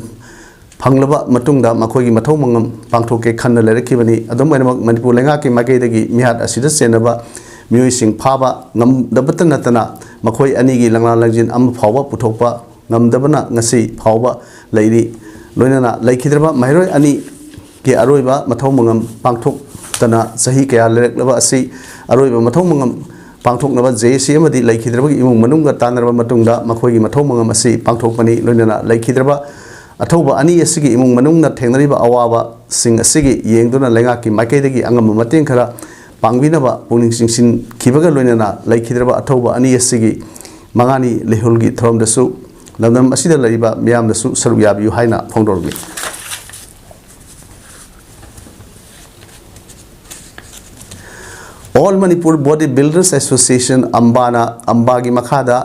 ꯐꯪꯂꯕ ꯃꯇꯨꯡꯗ ꯃꯈꯣꯏꯒꯤ ꯃꯊꯧ ꯃꯉꯝ ꯄꯥꯡꯊꯣꯛꯀꯦ ꯈꯟꯅ ꯂꯩꯔꯛꯈꯤꯕꯅꯤ꯫ ꯑꯗꯨꯝ ꯑꯣꯏꯅꯃꯛ, ꯃꯅꯤꯄꯨꯔ ꯂꯩꯉꯥꯛꯀꯤ ꯃꯥꯏꯀꯩꯗꯒꯤ ꯃꯤꯍꯥꯠ ꯑꯁꯤꯗ ꯆꯦꯟꯅꯕ ꯃꯤꯑꯣꯏꯁꯤꯡ ꯐꯥꯕ ꯉꯝꯗꯕꯇ ꯅꯠꯇꯅ ꯃꯈꯣꯏ ꯑꯅꯤꯒꯤ ꯂꯪꯂꯥ ꯂꯪꯖꯤꯟ ꯑꯃ ꯐꯥꯎꯕ ꯄꯨꯊꯣꯛꯄ ꯉꯝꯗꯕꯅ ꯉꯁꯤ ꯐꯥꯎꯕ ꯂꯩꯔꯤ꯫ ꯂꯣꯏꯅꯅ ꯂꯩꯈꯤꯗ꯭ꯔꯕ ꯃꯍꯩꯔꯣꯏ ꯑꯅꯤꯒꯤ ꯑꯔꯣꯏꯕ ꯃꯊꯧ ꯃꯉꯝ ꯄꯥꯡꯊꯣꯛ ꯇꯅ ꯆꯍꯤ ꯀꯌꯥ ꯂꯩꯔꯛꯂꯕ ꯑꯁꯤ ꯑꯔꯣꯏꯕ ꯃꯊꯧ ꯃꯉꯝ ꯄꯥꯡꯊꯣꯛꯅꯕ ꯖꯦ ꯑꯦ ꯁꯤ ꯑꯃꯗꯤ ꯂꯩꯈꯤꯗ꯭ꯔꯕꯒꯤ ꯏꯃꯨꯡ ꯃꯅꯨꯡꯒ ꯇꯥꯟꯅꯔꯕ ꯃꯇꯨꯡꯗ ꯃꯈꯣꯏꯒꯤ ꯃꯊꯧ ꯃꯉꯝ ꯑꯁꯤ ꯄꯥꯡꯊꯣꯛꯄꯅꯤ꯫ ꯂꯣꯏꯅꯅ ꯂꯩꯈꯤꯗ꯭ꯔꯕ ꯑꯊꯧꯕ ꯑꯅꯤ ꯑꯁꯤꯒꯤ ꯏꯃꯨꯡ ꯃꯅꯨꯡꯅ ꯊꯦꯡꯅꯔꯤꯕ ꯑꯋꯥꯕꯁꯤꯡ ꯑꯁꯤꯒꯤ ꯌꯦꯡꯗꯨꯅ ꯂꯩꯉꯥꯛꯀꯤ ꯃꯥꯏꯀꯩꯗꯒꯤ ꯑꯉꯝꯕ ꯃꯇꯦꯡ ꯈꯔ ꯄꯥꯡꯕꯤꯅꯕ ꯄꯨꯛꯅꯤꯡ ꯆꯤꯡꯁꯤꯟꯈꯤꯕꯒ ꯂꯣꯏꯅꯅ ꯂꯩꯈꯤꯗ꯭ꯔꯕ ꯑꯊꯧꯕ ꯑꯅꯤ ꯑꯁꯤꯒꯤ ꯃꯉꯥꯅꯤ ꯂꯩꯍꯨꯜꯒꯤ ꯊꯧꯔꯝꯗꯁꯨ ꯂꯝꯗꯝ ꯑꯁꯤꯗ ꯂꯩꯔꯤꯕ ꯃꯤꯌꯥꯝꯅꯁꯨ ꯁꯔꯨꯛ ꯌꯥꯕꯤꯌꯨ ꯍꯥꯏꯅ ꯐꯣꯡꯗꯣꯔꯛꯂꯤ꯫ All Manipur Body Builders Association, ꯑꯝꯕꯥꯅ, ꯑꯝꯕꯥꯒꯤ ꯃꯈꯥꯗ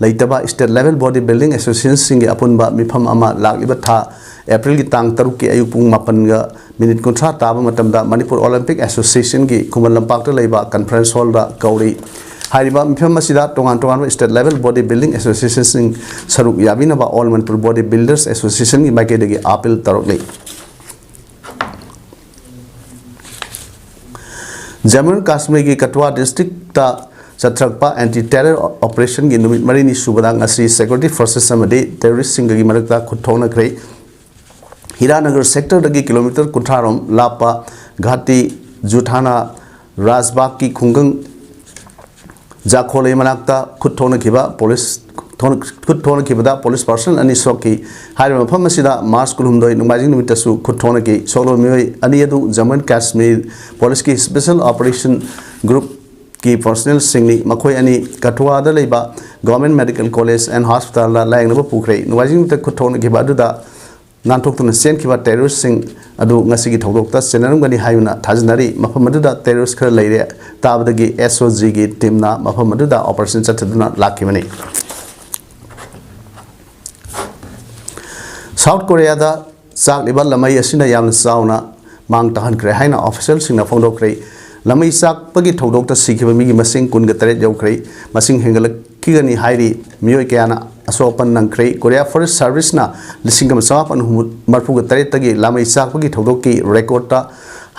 ꯂꯩꯇꯕ state level body building associationꯁꯤꯡꯒꯤ ꯑꯄꯨꯟꯕ ꯃꯤꯐꯝ ꯑꯃ ꯂꯥꯛꯂꯤꯕ ꯊꯥ ꯑꯦꯄ꯭ꯔꯤꯜꯒꯤ ꯇꯥꯡ ꯇꯔꯨꯛꯀꯤ ꯑꯌꯨꯛ ꯄꯨꯡ ꯃꯥꯄꯟꯒ ꯃꯤꯅꯤꯠ ꯀꯨꯟꯊ꯭ꯔꯥ ꯇꯥꯕ ꯃꯇꯝꯗ ꯃꯅꯤꯄꯨꯔ ꯑꯣꯂꯤꯝꯄꯤꯛ ꯑꯦꯁꯣꯁꯤꯌꯦꯁꯟꯒꯤ ꯈꯨꯃꯟ ꯂꯝꯄꯥꯛꯇ ꯂꯩꯕ ꯀꯟꯐꯔꯦꯟꯁ ꯍꯣꯜꯗ ꯀꯧꯔꯤ꯫ ꯍꯥꯏꯔꯤꯕ ꯃꯤꯐꯝ ꯑꯁꯤꯗ ꯇꯣꯉꯥꯟ ꯇꯣꯉꯥꯟꯕ state level body building associationꯁꯤꯡ ꯁꯔꯨꯛ ꯌꯥꯕꯤꯅꯕ All Manipur Body Builders Associationꯒꯤ ꯃꯥꯏꯀꯩꯗꯒꯤ ꯑꯥꯄꯤꯜ ꯇꯧꯔꯛꯂꯤ꯫ ꯖꯝꯃꯨ ꯑꯦꯟ ꯀꯥꯁꯃꯤꯔꯒꯤ ꯀꯊꯨꯋꯥ ꯗꯤꯁꯇ꯭ꯔꯤꯛꯇ ꯆꯠꯊꯔꯛꯄ ꯑꯦꯟꯇꯤ ꯇꯦꯔꯔ ꯑꯣꯄꯔꯦꯁꯟꯒꯤ ꯅꯨꯃꯤꯠ ꯃꯔꯤꯅꯤ ꯁꯨꯕꯗ ꯉꯁꯤ ꯁꯦꯀ꯭ꯌꯨꯔꯤꯇꯤ ꯐꯣꯔꯁꯦꯁ ꯑꯃꯗꯤ ꯇꯦꯔꯣꯔꯤꯁꯁꯤꯡꯒꯒꯤ ꯃꯔꯛꯇ ꯈꯨꯠ ꯊꯣꯛꯅꯈ꯭ꯔꯦ꯫ ꯍꯤꯔꯥꯅꯒꯔ ꯁꯦꯛꯇꯔꯗꯒꯤ ꯀꯤꯂꯣꯃꯤꯇꯔ ꯀꯨꯟꯊ꯭ꯔꯥ ꯔꯣꯝ ꯂꯥꯞꯄ ꯘꯥꯇꯤ ꯖꯨꯊꯥꯅꯥ ꯔꯥꯖꯕꯥꯒꯀꯤ ꯈꯨꯡꯒꯪ ꯖꯥꯈꯣꯂꯩ ꯃꯅꯥꯛꯇ ꯈꯨꯠ ꯊꯣꯛꯅꯈꯤꯕ ꯄꯨꯂꯤꯁ, ꯊꯣꯛꯅ-, ꯈꯨꯠ ꯊꯣꯛꯅꯈꯤꯕꯗ ꯄꯨꯂꯤꯁ ꯄꯥꯔꯁꯅꯦꯜ ꯑꯅꯤ ꯁꯣꯛꯈꯤ꯫ ꯍꯥꯏꯔꯤꯕ ꯃꯐꯝ ꯑꯁꯤꯗ ꯃꯥꯔꯆ ꯀꯨꯟꯍꯨꯝꯗꯣꯏ ꯅꯣꯡꯃꯥꯏꯖꯤꯡ ꯅꯨꯃꯤꯠꯇꯁꯨ ꯈꯨꯠ ꯊꯣꯛꯅꯈꯤ꯫ ꯁꯣꯛꯂꯕ ꯃꯤꯑꯣꯏ ꯑꯅꯤ ꯑꯗꯨ ꯖꯝꯃꯨ ꯑꯦꯟ ꯀꯥꯁꯃꯤꯔ ꯄꯨꯂꯤꯁꯀꯤ ꯁ꯭ꯄꯦꯁꯦꯜ ꯑꯣꯄꯔꯦꯁꯟ ꯒ꯭ꯔꯨꯞꯀꯤ ꯄꯥꯔꯁꯅꯦꯜꯁꯤꯡꯅꯤ꯫ ꯃꯈꯣꯏ ꯑꯅꯤ ꯀꯊꯨꯋꯥꯗ ꯂꯩꯕ ꯒꯣꯔꯃꯦꯟ ꯃꯦꯗꯤꯀꯦꯜ ꯀꯣꯂꯦꯖ ꯑꯦꯟ ꯍꯣꯁꯄꯤꯇꯥꯜꯗ ꯂꯥꯌꯦꯡꯅꯕ ꯄꯨꯈ꯭ꯔꯦ꯫ ꯅꯣꯡꯃꯥꯏꯖꯤꯡ ꯅꯨꯃꯤꯠꯇ ꯈꯨꯠ ꯊꯣꯛꯅꯈꯤꯕ ꯑꯗꯨꯗ ꯅꯥꯟꯊꯣꯛꯇꯨꯅ ꯆꯦꯟꯈꯤꯕ ꯇꯦꯔꯣꯔꯤꯁꯁꯤꯡ ꯑꯗꯨ ꯉꯁꯤꯒꯤ ꯊꯧꯗꯣꯛꯇ ꯆꯦꯟꯅꯔꯝꯒꯅꯤ ꯍꯥꯏꯗꯨꯅ ꯊꯥꯖꯅꯔꯤ꯫ ꯃꯐꯝ ꯑꯗꯨꯗ ꯇꯦꯔꯣꯔꯤꯁ ꯈꯔ ꯂꯩꯔꯦ ꯇꯥꯕꯗꯒꯤ ꯑꯦꯁ ꯑꯣ ꯖꯤꯒꯤ ꯇꯤꯝꯅ ꯃꯐꯝ ꯑꯗꯨꯗ ꯑꯣꯄꯔꯦꯁꯟ ꯆꯠꯊꯗꯨꯅ ꯂꯥꯛꯈꯤꯕꯅꯤ꯫ ꯁꯥꯎꯠ ꯀꯣꯔꯤꯌꯥꯗ ꯆꯥꯛꯂꯤꯕ ꯂꯃꯩ ꯑꯁꯤꯅ ꯌꯥꯝꯅ ꯆꯥꯎꯅ ꯃꯥꯡ ꯇꯥꯍꯟꯈ꯭ꯔꯦ ꯍꯥꯏꯅ ꯑꯣꯐꯤꯁꯤꯌꯦꯜꯁꯤꯡꯅ ꯐꯣꯡꯗꯣꯛꯈ꯭ꯔꯦ꯫ ꯂꯃꯩ ꯆꯥꯛꯄꯒꯤ ꯊꯧꯗꯣꯛꯇ ꯁꯤꯈꯤꯕ ꯃꯤꯒꯤ ꯃꯁꯤꯡ ꯀꯨꯟꯒ ꯇꯔꯦꯠ ꯌꯧꯈ꯭ꯔꯦ꯫ ꯃꯁꯤꯡ ꯍꯦꯟꯒꯠꯂꯛꯈꯤꯒꯅꯤ ꯍꯥꯏꯔꯤ꯫ ꯃꯤꯑꯣꯏ ꯀꯌꯥꯅ ꯑꯁꯣꯛ ꯑꯄꯟ ꯅꯪꯈ꯭ꯔꯦ꯫ ꯀꯣꯔꯤꯌꯥ ꯐꯣꯔꯦꯁ ꯁꯥꯔꯚꯤꯁꯅ ꯂꯤꯁꯤꯡ ꯑꯃ ꯆꯃꯥꯄꯟ ꯃꯔꯐꯨꯒ ꯇꯔꯦꯠꯇꯒꯤ ꯂꯃꯩ ꯆꯥꯛꯄꯒꯤ ꯊꯧꯗꯣꯛꯀꯤ ꯔꯦꯀꯣꯔꯠꯇ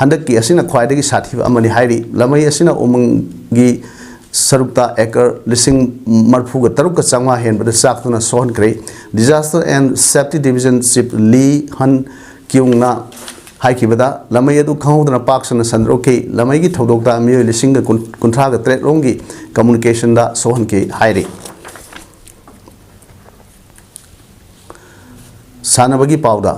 ꯍꯟꯗꯛꯀꯤ ꯑꯁꯤꯅ ꯈ꯭ꯋꯥꯏꯗꯒꯤ ꯁꯥꯊꯤꯕ ꯑꯃꯅꯤ ꯍꯥꯏꯔꯤ꯫ ꯂꯃꯩ ꯑꯁꯤꯅ ꯎꯃꯪꯒꯤ ꯁꯔꯨꯛꯇ ꯑꯦꯀꯔ ꯂꯤꯁꯤꯡ ꯃꯔꯐꯨꯒ ꯇꯔꯨꯛꯀ ꯆꯥꯝꯃꯉꯥ ꯍꯦꯟꯕꯗ ꯆꯥꯛꯇꯨꯅ ꯁꯣꯛꯍꯟꯈ꯭ꯔꯦ꯫ Disaster and Safety Division Chief Lee Han Kyung-na ꯍꯥꯏꯈꯤꯕꯗ ꯂꯃꯩ ꯑꯗꯨ ꯈꯪꯍꯧꯗꯅ ꯄꯥꯛ ꯁꯟꯅ ꯁꯟꯗꯣꯛꯈꯤ꯫ ꯂꯃꯩꯒꯤ ꯊꯧꯗꯣꯛꯇ ꯃꯤꯑꯣꯏ ꯂꯤꯁꯤꯡꯒ ꯀꯨꯟꯊ꯭ꯔꯥꯒ ꯇꯔꯦꯠ ꯔꯣꯝꯒꯤ ꯀꯝꯃꯨꯅꯤꯀꯦꯁꯟꯗ ꯁꯣꯛꯍꯟꯈꯤ ꯍꯥꯏꯔꯤ꯫ ꯁꯥꯟꯅꯕꯒꯤ ꯄꯥꯎꯗ,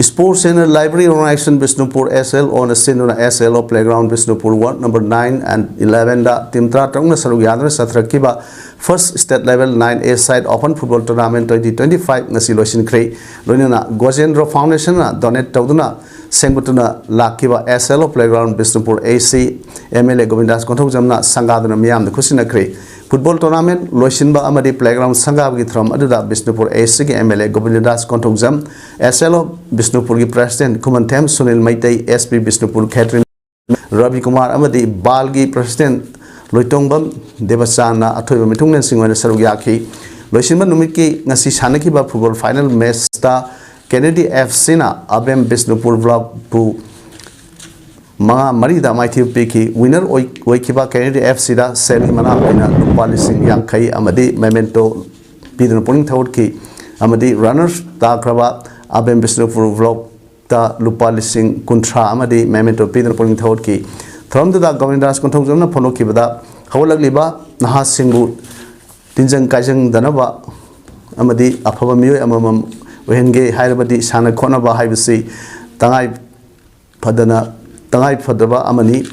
Sports and Library Organization Bishnupur S L Oꯅ ꯁꯤꯟꯗꯨꯅ S L O Playground Bishnupur Ward number nine and elevenꯗ team ꯇꯔꯥꯇꯔꯨꯛꯅ ꯁꯔꯨꯛ ꯌꯥꯗꯨꯅ ꯆꯠꯊꯔꯛꯈꯤꯕ First State Level nine A Side Open Football Tournament twenty twenty-five ꯉꯁꯤ ꯂꯣꯏꯁꯤꯟꯈ꯭ꯔꯦ꯫ ꯂꯣꯏꯅꯅ ꯒꯣꯖꯦꯟꯗ꯭ꯔ Foundationꯅ donate ꯇꯧꯗꯨꯅ ꯁꯦꯝꯒꯠꯇꯨꯅ ꯂꯥꯛꯈꯤꯕ S L O Playground Bishnupur A C M L A ꯒꯣꯕꯤꯟꯗꯥꯁ ꯀꯣꯟꯊꯧꯖꯝꯅ ꯁꯪꯒꯥꯗꯨꯅ ꯃꯤꯌꯥꯝꯗ ꯈꯨꯠꯁꯤꯟꯅꯈ꯭ꯔꯦ꯫ Football tournament ꯂꯣꯏꯁꯤꯟꯕ ꯑꯃꯗꯤ playground ꯁꯪꯒꯥꯕꯒꯤ ꯊꯧꯔꯝ ꯑꯗꯨꯗ Bishnupur A Cꯒꯤ M L A ꯒꯣꯕꯤꯟꯗꯗꯥꯁ Konthoujam, S L O ꯕꯤꯁꯅꯨꯄꯨꯔꯒꯤ president Khumanthem Sunil Meitei, S P Bishnupur ꯈꯦꯇ꯭ꯔꯤ ꯔꯕꯤ ꯀꯨꯃꯥꯔ ꯑꯃꯗꯤ ꯕꯥꯜꯒꯤ president ꯂꯣꯏꯇꯣꯡꯕꯝ ꯗꯦꯕꯆꯥꯟꯅ ꯑꯊꯣꯏꯕ ꯃꯤꯊꯨꯡꯂꯦꯟꯁꯤꯡ ꯑꯣꯏꯅ ꯁꯔꯨꯛ ꯌꯥꯈꯤ꯫ ꯂꯣꯏꯁꯤꯟꯕ ꯅꯨꯃꯤꯠꯀꯤ ꯉꯁꯤ ꯁꯥꯟꯅꯈꯤꯕ football final matchꯇ Kennedy F Cꯅ ꯑꯕꯦꯝ ꯕꯤꯁꯅꯨꯄꯨꯔ Blockꯄꯨ ꯃꯉꯥ ꯃꯔꯤꯗ ꯃꯥꯏꯊꯤꯕ ꯄꯤꯈꯤ꯫ Winner ꯑꯣꯏ-, ꯑꯣꯏꯈꯤꯕ Kennedy F Cꯗ ꯁꯦꯜꯒꯤ ꯃꯅꯥ ꯑꯣꯏꯅ ꯂꯨꯄꯥ ꯂꯤꯁꯤꯡ ꯌꯥꯡꯈꯩ ꯑꯃꯗꯤ memento ꯄꯤꯗꯨꯅ ꯄꯨꯛꯅꯤꯡ ꯊꯧꯒꯠꯈꯤ ꯑꯃꯗꯤ runners ꯇꯥꯈ꯭ꯔꯕ ꯑꯕꯦꯝ ꯕꯤꯁꯅꯨꯄꯨꯔ Blockꯇ ꯂꯨꯄꯥ ꯂꯤꯁꯤꯡ ꯀꯨꯟꯊ꯭ꯔꯥ ꯑꯃꯗꯤ memento ꯄꯤꯗꯨꯅ ꯄꯨꯛꯅꯤꯡ ꯊꯧꯒꯠꯈꯤ꯫ ꯊꯧꯔꯝꯗꯨꯗ ꯒꯣꯕꯤꯟꯗꯥꯁ ꯀꯣꯟꯊꯧꯖꯝꯅ ꯐꯣꯡꯗꯣꯛꯈꯤꯕꯗ, ꯍꯧꯒꯠꯂꯛꯂꯤꯕ ꯅꯍꯥꯁꯤꯡꯕꯨ ꯇꯤꯟꯖꯪ ꯀꯥꯏꯖꯪꯗꯅꯕ ꯑꯃꯗꯤ ꯑꯐꯕ ꯃꯤꯑꯣꯏ ꯑꯃꯃꯝ ꯑꯣꯏꯍꯟꯒꯦ ꯍꯥꯏꯔꯕꯗꯤ ꯁꯥꯟꯅ ꯈꯣꯠꯅꯕ ꯍꯥꯏꯕꯁꯤ ꯇꯉꯥꯏ ꯐꯗꯅ, ꯇꯉꯥꯏ ꯐꯗꯕ ꯑꯃꯅꯤ꯫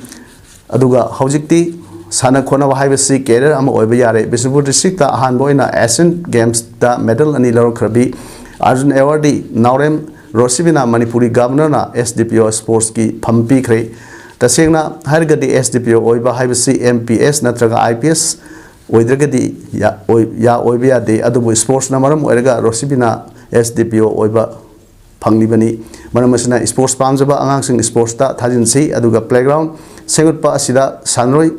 ꯑꯗꯨꯒ ꯍꯧꯖꯤꯛꯇꯤ ꯁꯥꯟꯅ ꯈꯣꯠꯅꯕ ꯍꯥꯏꯕꯁꯤ career ꯑꯃ ꯑꯣꯏꯕ ꯌꯥꯔꯦ꯫ ꯕꯤꯁꯅꯨꯄꯨꯔ districtꯇ ꯑꯍꯥꯟꯕ ꯑꯣꯏꯅ Asian Gamesꯇ medal ꯑꯅꯤ ꯂꯧꯔꯛꯈ꯭ꯔꯕꯤ Arjun Awardee ꯅꯥꯎꯔꯦꯝ ꯔꯣꯁꯤꯕꯤꯅꯥ Manipuri governorꯅ S D P O sportsꯀꯤ ꯐꯝ ꯄꯤꯈ꯭ꯔꯦ꯫ ꯇꯁꯦꯡꯅ ꯍꯥꯏꯔꯒꯗꯤ S D P O ꯑꯣꯏꯕ ꯍꯥꯏꯕꯁꯤ M P S ꯅꯠꯇ꯭ꯔꯒ I P S ꯑꯣꯏꯗ꯭ꯔꯒꯗꯤ ꯌꯥ-, ꯑꯣꯏ-, ꯌꯥ-, ꯑꯣꯏꯕ ꯌꯥꯗꯦ꯫ ꯑꯗꯨꯕꯨ sportsꯅ ꯃꯔꯝ ꯑꯣꯏꯔꯒ ꯔꯣꯁꯤꯕꯤꯅꯥ S D P O ꯑꯣꯏꯕ ꯐꯪꯂꯤꯕꯅꯤ꯫ ꯃꯔꯝ ꯑꯁꯤꯅ sports ꯄꯥꯝꯖꯕ ꯑꯉꯥꯡꯁꯤꯡ sportsꯇ ꯊꯥꯖꯤꯟꯁꯤ꯫ ꯑꯗꯨꯒ playground ꯁꯦꯝꯒꯠꯄ ꯑꯁꯤꯗ ꯁꯥꯟꯅꯔꯣꯏ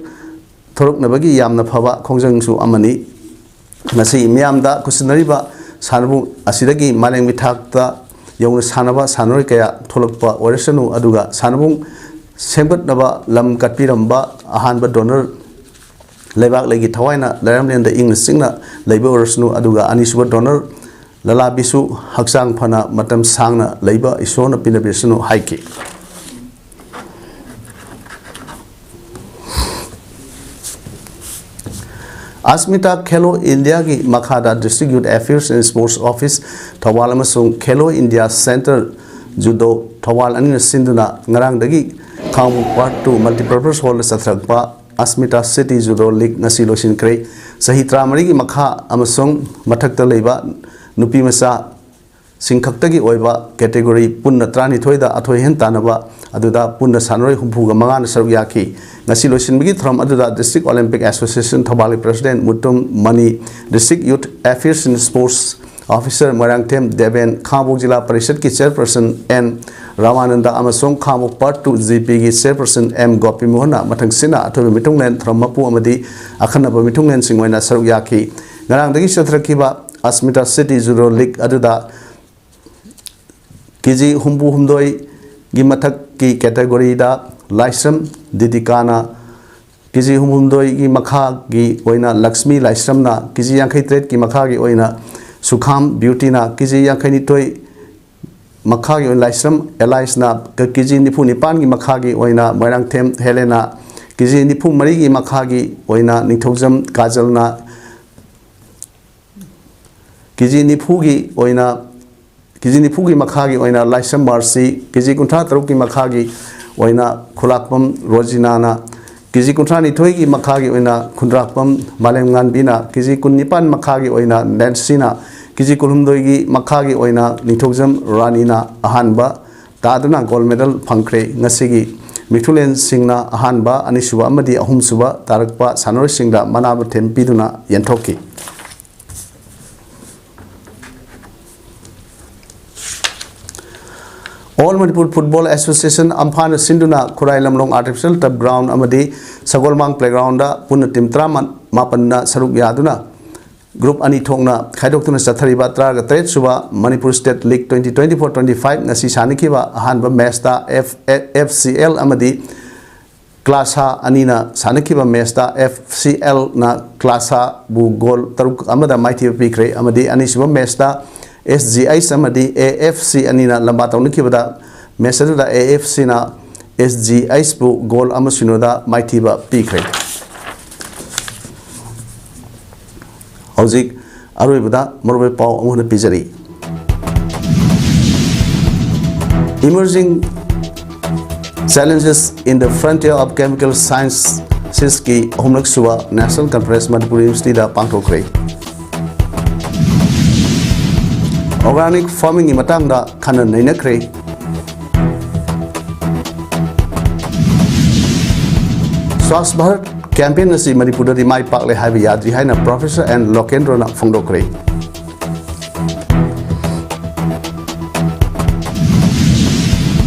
ꯊꯣꯔꯛꯅꯕꯒꯤ ꯌꯥꯝꯅ ꯐꯕ ꯈꯣꯡꯖꯪꯁꯨ ꯑꯃꯅꯤ꯫ ꯃꯁꯤ ꯃꯤꯌꯥꯝꯗ ꯈꯨꯠꯁꯤꯟꯅꯔꯤꯕ ꯁꯥꯟꯅꯕꯨꯡ ꯑꯁꯤꯗꯒꯤ ꯃꯥꯂꯦꯝꯒꯤ ꯊꯥꯛꯇ ꯌꯧꯅ ꯁꯥꯟꯅꯕ ꯁꯥꯟꯅꯔꯣꯏ ꯀꯌꯥ ꯊꯣꯛꯂꯛꯄ ꯑꯣꯏꯔꯁꯅꯨ꯫ ꯑꯗꯨꯒ ꯁꯥꯟꯅꯕꯨꯡ ꯁꯦꯝꯒꯠꯅꯕ ꯂꯝ ꯀꯠꯄꯤꯔꯝꯕ ꯑꯍꯥꯟꯕ donor ꯂꯩꯕꯥꯛ ꯂꯩꯒꯤ ꯊꯋꯥꯏꯅ ꯂꯩꯔꯝꯂꯦꯟꯗ ꯏꯪꯅ ꯆꯤꯛꯅ ꯂꯩꯕ ꯑꯣꯏꯔꯁꯅꯨ꯫ ꯑꯗꯨꯒ ꯑꯅꯤꯁꯨꯕ donor ꯂꯂꯥꯕꯤꯁꯨ ꯍꯛꯆꯥꯡ ꯐꯅ ꯃꯇꯝ ꯁꯥꯡꯅ ꯂꯩꯕ ꯏꯁꯣꯔꯅ ꯄꯤꯅꯕꯤꯔꯁꯅꯨ ꯍꯥꯏꯈꯤ꯫ ꯑꯁꯃꯤꯇꯥ ꯈꯦꯂꯣ ꯏꯟꯗꯤꯌꯥꯒꯤ ꯃꯈꯥꯗ District Youth Affairs and Sports Office Thoubal ꯑꯃꯁꯨꯡ ꯈꯦꯂꯣ ꯏꯟꯗꯤꯌꯥ Centre Judo ꯊꯧꯕꯥꯜ ꯑꯅꯤꯅ ꯁꯤꯟꯗꯨꯅ ꯉꯔꯥꯡꯗꯒꯤ ꯈꯥꯡꯕꯣꯛ Part Two Multipurpose Hall ꯗ ꯆꯠꯊꯔꯛꯄ ꯑꯁꯃꯤꯇꯥ City Judo League ꯉꯁꯤ ꯂꯣꯏꯁꯤꯟꯈ꯭ꯔꯦ꯫ ꯆꯍꯤ ꯇꯔꯥꯃꯔꯤꯒꯤ ꯃꯈꯥ ꯑꯃꯁꯨꯡ ꯃꯊꯛꯇ ꯂꯩꯕ ꯅꯨꯄꯤ ꯃꯆꯥ ꯁꯤꯡ ꯈꯛꯇꯒꯤ ꯑꯣꯏꯕ category ꯄꯨꯟꯅ ꯇꯔꯥꯅꯤꯊꯣꯏꯗ ꯑꯊꯣꯏ ꯑꯍꯦꯟ ꯇꯥꯟꯅꯕ ꯑꯗꯨꯗ ꯄꯨꯟꯅ ꯁꯥꯟꯅꯔꯣꯏ ꯍꯨꯝꯐꯨꯒ ꯃꯉꯥꯅ ꯁꯔꯨꯛ ꯌꯥꯈꯤ꯫ ꯉꯁꯤ ꯂꯣꯏꯁꯤꯟꯕꯒꯤ ꯊꯧꯔꯝ ꯑꯗꯨꯗ District Olympic Association ꯊꯧꯕꯥꯜꯒꯤ President ꯃꯨꯇꯨꯝ ꯃꯅꯤ, District Youth Affairs and Sports Officer Moirangthem Deben, Khangabok zila ꯄꯔꯤꯁꯠꯀꯤ Chairperson ꯑꯦꯟ ꯔꯥꯃꯥꯅꯟꯗ ꯑꯃꯁꯨꯡ Khangabok Part Two G P ꯒꯤ Chairperson ꯑꯦꯝ ꯒꯣꯄꯤꯃꯣꯍꯟꯅ ꯃꯊꯪꯁꯤꯠꯅ ꯑꯊꯣꯏꯕ ꯃꯤꯊꯨꯡꯂꯦꯟ, ꯊꯧꯔꯝ ꯃꯄꯨ ꯑꯃꯗꯤ ꯑꯈꯟꯅꯕ ꯃꯤꯊꯨꯡꯂꯦꯟꯁꯤꯡ ꯑꯣꯏꯅ ꯁꯔꯨꯛ ꯌꯥꯈꯤ꯫ ꯉꯔꯥꯡꯗꯒꯤ ꯆꯠꯊꯔꯛꯈꯤꯕ ꯑꯁꯃꯤꯇꯥ City Judo League ꯑꯗꯨꯗ ꯀꯦ ꯖꯤ ꯍꯨꯝꯐꯨ ꯍꯨꯝꯗꯣꯏꯒꯤ ꯃꯊꯛꯀꯤ category ꯗ ꯂꯥꯏꯁ꯭ꯔꯝ ꯗꯤꯗꯤꯀꯥꯅ, ꯀꯦ ꯖꯤ ꯍꯨꯝꯐꯨ ꯍꯨꯝꯗꯣꯏꯒꯤ ꯃꯈꯥꯒꯤ ꯑꯣꯏꯅ ꯂꯛꯁꯃꯤ ꯂꯥꯏꯁ꯭ꯔꯝꯅ, ꯀꯦ ꯖꯤ ꯌꯥꯡꯈꯩ ꯇꯔꯦꯠꯀꯤ ꯃꯈꯥꯒꯤ ꯑꯣꯏꯅ ꯁꯨꯈꯥꯝ ꯕ꯭ꯌꯨꯇꯤꯅ, ꯀꯦ ꯖꯤ ꯌꯥꯡꯈꯩ ꯅꯤꯊꯣꯏ ꯃꯈꯥꯒꯤ ꯑꯣꯏꯅ ꯂꯥꯏꯁ꯭ꯔꯝ ꯑꯦꯂꯥꯏꯁꯅ, ꯀꯦ ꯖꯤ ꯅꯤꯐꯨ ꯅꯤꯄꯥꯟꯒꯤ ꯃꯈꯥꯒꯤ ꯑꯣꯏꯅ ꯃꯣꯏꯔꯥꯡꯊꯦꯝ ꯍꯦꯂꯦꯅ, ꯀꯦ ꯖꯤ ꯅꯤꯐꯨ ꯃꯔꯤꯒꯤ ꯃꯈꯥꯒꯤ ꯑꯣꯏꯅ ꯅꯤꯡꯊꯧꯖꯝ ꯀꯥꯖꯜꯅ, ꯀꯦ ꯖꯤ ꯅꯤꯐꯨꯒꯤ ꯑꯣꯏꯅ, ꯀꯦ ꯖꯤ ꯅꯤꯐꯨꯒꯤ ꯃꯈꯥꯒꯤ ꯑꯣꯏꯅ ꯂꯥꯏꯁ꯭ꯔꯝ ꯃꯥꯔꯁꯤ, ꯀꯦ ꯖꯤ ꯀꯨꯟꯊ꯭ꯔꯥ ꯇꯔꯨꯛꯀꯤ ꯃꯈꯥꯒꯤ ꯑꯣꯏꯅ ꯈꯨꯂꯥꯛꯄꯝ ꯔꯣꯖꯤꯅꯥꯅ, ꯀꯦ ꯖꯤ ꯀꯨꯟꯊ꯭ꯔꯥ ꯅꯤꯊꯣꯏꯒꯤ ꯃꯈꯥꯒꯤ ꯑꯣꯏꯅ ꯈꯨꯟꯗ꯭ꯔꯥꯛꯄꯝ ꯃꯥꯂꯦꯝꯉꯥꯟꯕꯤꯅ, ꯀꯦ ꯖꯤ ꯀꯨꯟꯅꯤꯄꯥꯟ ꯃꯈꯥꯒꯤ ꯑꯣꯏꯅ ꯅꯦꯟꯁꯤꯅ, ꯀꯦ ꯖꯤ ꯀꯨꯟꯍꯨꯝꯗꯣꯏꯒꯤ ꯃꯈꯥꯒꯤ ꯑꯣꯏꯅ ꯅꯤꯡꯊꯧꯖꯝ ꯔꯥꯅꯤꯅ ꯑꯍꯥꯟꯕ ꯇꯥꯗꯨꯅ gold medal ꯐꯪꯈ꯭ꯔꯦ꯫ ꯉꯁꯤꯒꯤ ꯃꯤꯊꯨꯂꯦꯟꯁꯤꯡꯅ ꯑꯍꯥꯟꯕ, ꯑꯅꯤꯁꯨꯕ ꯑꯃꯗꯤ ꯑꯍꯨꯝꯁꯨꯕ ꯇꯥꯔꯛꯄ ꯁꯥꯟꯅꯔꯣꯏꯁꯤꯡꯗ ꯃꯅꯥ ꯃꯊꯦꯝ ꯄꯤꯗꯨꯅ ꯌꯦꯟꯊꯣꯛꯈꯤ꯫ All Manipur Football Association, ꯑꯝꯐꯥꯅ ꯁꯤꯟꯗꯨꯅ ꯈꯨꯔꯥꯏ ꯂꯝꯂꯣꯡ Artificial Turf Ground ꯑꯃꯗꯤ ꯁꯒꯣꯜꯃꯥꯡ Playground ꯗ ꯄꯨꯟꯅ team ꯇꯔꯥꯃꯥꯄꯟꯅ ꯁꯔꯨꯛ ꯌꯥꯗꯨꯅ group ꯑꯅꯤ ꯊꯣꯛꯅ ꯈꯥꯏꯗꯣꯛꯇꯨꯅ ꯆꯠꯊꯔꯤꯕ ꯇꯔꯥꯒ ꯇꯔꯦꯠ ꯁꯨꯕ Manipur State League twenty twenty-four twenty-five ꯉꯁꯤ ꯁꯥꯟꯅꯈꯤꯕ ꯑꯍꯥꯟꯕ match ꯇ F-, F C L ꯑꯃꯗꯤ ꯀ꯭ꯂꯥꯁꯥ ꯑꯅꯤꯅ ꯁꯥꯟꯅꯈꯤꯕ ꯃꯦꯆꯇ ꯑꯦꯐ ꯁꯤ ꯑꯦꯜꯅ ꯀ꯭ꯂꯥꯁꯥꯕꯨ ꯒꯣꯜ ꯇꯔꯨꯛ ꯑꯃꯗ ꯃꯥꯏꯊꯤꯕ ꯄꯤꯈ꯭ꯔꯦ ꯑꯃꯗꯤ ꯑꯅꯤꯁꯨꯕ ꯃꯦꯆꯇ ꯑꯦꯁ ꯖꯤ ꯑꯩꯆ ꯑꯃꯗꯤ ꯑꯦ ꯑꯦꯐ ꯁꯤ ꯑꯅꯤꯅ ꯂꯝꯕꯥ ꯇꯧꯅꯈꯤꯕꯗ ꯃꯦꯆ ꯑꯗꯨꯗ ꯑꯦ ꯑꯦꯐ ꯁꯤꯅ ꯑꯦꯁ ꯖꯤ ꯑꯩꯆꯄꯨ ꯒꯣꯜ ꯑꯃ ꯁꯤꯅꯣꯗ ꯃꯥꯏꯊꯤꯕ ꯄꯤꯈ꯭ꯔꯦ꯫ ꯍꯧꯖꯤꯛ ꯑꯔꯣꯏꯕꯗ ꯃꯔꯨꯑꯣꯏꯕ ꯄꯥꯎ ꯑꯃꯨꯛ ꯍꯟꯅ ꯄꯤꯖꯔꯤ꯫ Emerging Challenges in the Frontier of Chemical Sciences ꯀꯤ ꯑꯍꯨꯝꯂꯛ ꯁꯨꯕ National Conference ꯃꯅꯤꯄꯨꯔ ꯌꯨꯅꯤꯚꯔꯁꯤꯇꯤꯗ ꯄꯥꯡꯊꯣꯛꯈ꯭ꯔꯦ꯫ Organic farming ꯒꯤ ꯃꯇꯥꯡꯗ ꯈꯟꯅ ꯅꯩꯅꯈ꯭ꯔꯦ꯫ Swachh Bharat campaign ꯑꯁꯤ ꯃꯅꯤꯄꯨꯔꯗꯗꯤ ꯃꯥꯏ ꯄꯥꯛꯂꯦ ꯍꯥꯏꯕ ꯌꯥꯗ꯭ꯔꯤ ꯍꯥꯏꯅ Professor ꯑꯦꯟ ꯂꯣꯀꯦꯟꯗ꯭ꯔꯣꯅ ꯐꯣꯡꯗꯣꯛꯈ꯭ꯔꯦ꯫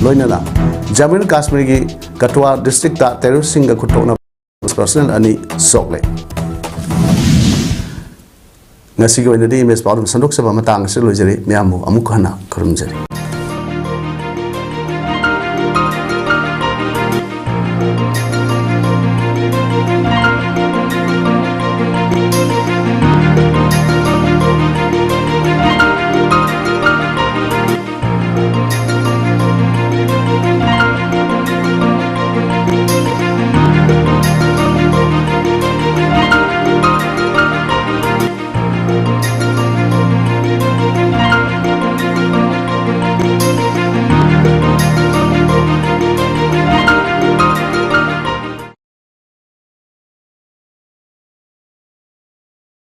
ꯂꯣꯏꯅꯅ ꯖꯝꯃꯨ ꯑꯦꯟ ꯀꯥꯁꯃꯤꯔꯒꯤ ꯀꯊꯨꯋꯥ ꯗꯤꯁꯇ꯭ꯔꯤꯛꯇ ꯇꯦꯔꯣꯔꯤꯁꯁꯤꯡꯒ ꯈꯨꯠꯊꯣꯛꯅꯕ ꯄꯔꯁꯅꯦꯜ ꯑꯅꯤ ꯁꯣꯛꯂꯦ꯫ ꯉꯁꯤꯒꯤ ꯑꯣꯏꯅꯗꯤ ꯏꯃꯦꯖ ꯄꯥꯎꯗꯝ ꯁꯟꯗꯣꯛꯆꯕ ꯃꯇꯥꯡ ꯑꯁꯤꯗ ꯂꯣꯏꯖꯔꯦ꯫ ꯃꯌꯥꯝꯕꯨ ꯑꯃꯨꯛ ꯍꯟꯅ ꯈꯨꯔꯨꯝꯖꯔꯤ꯫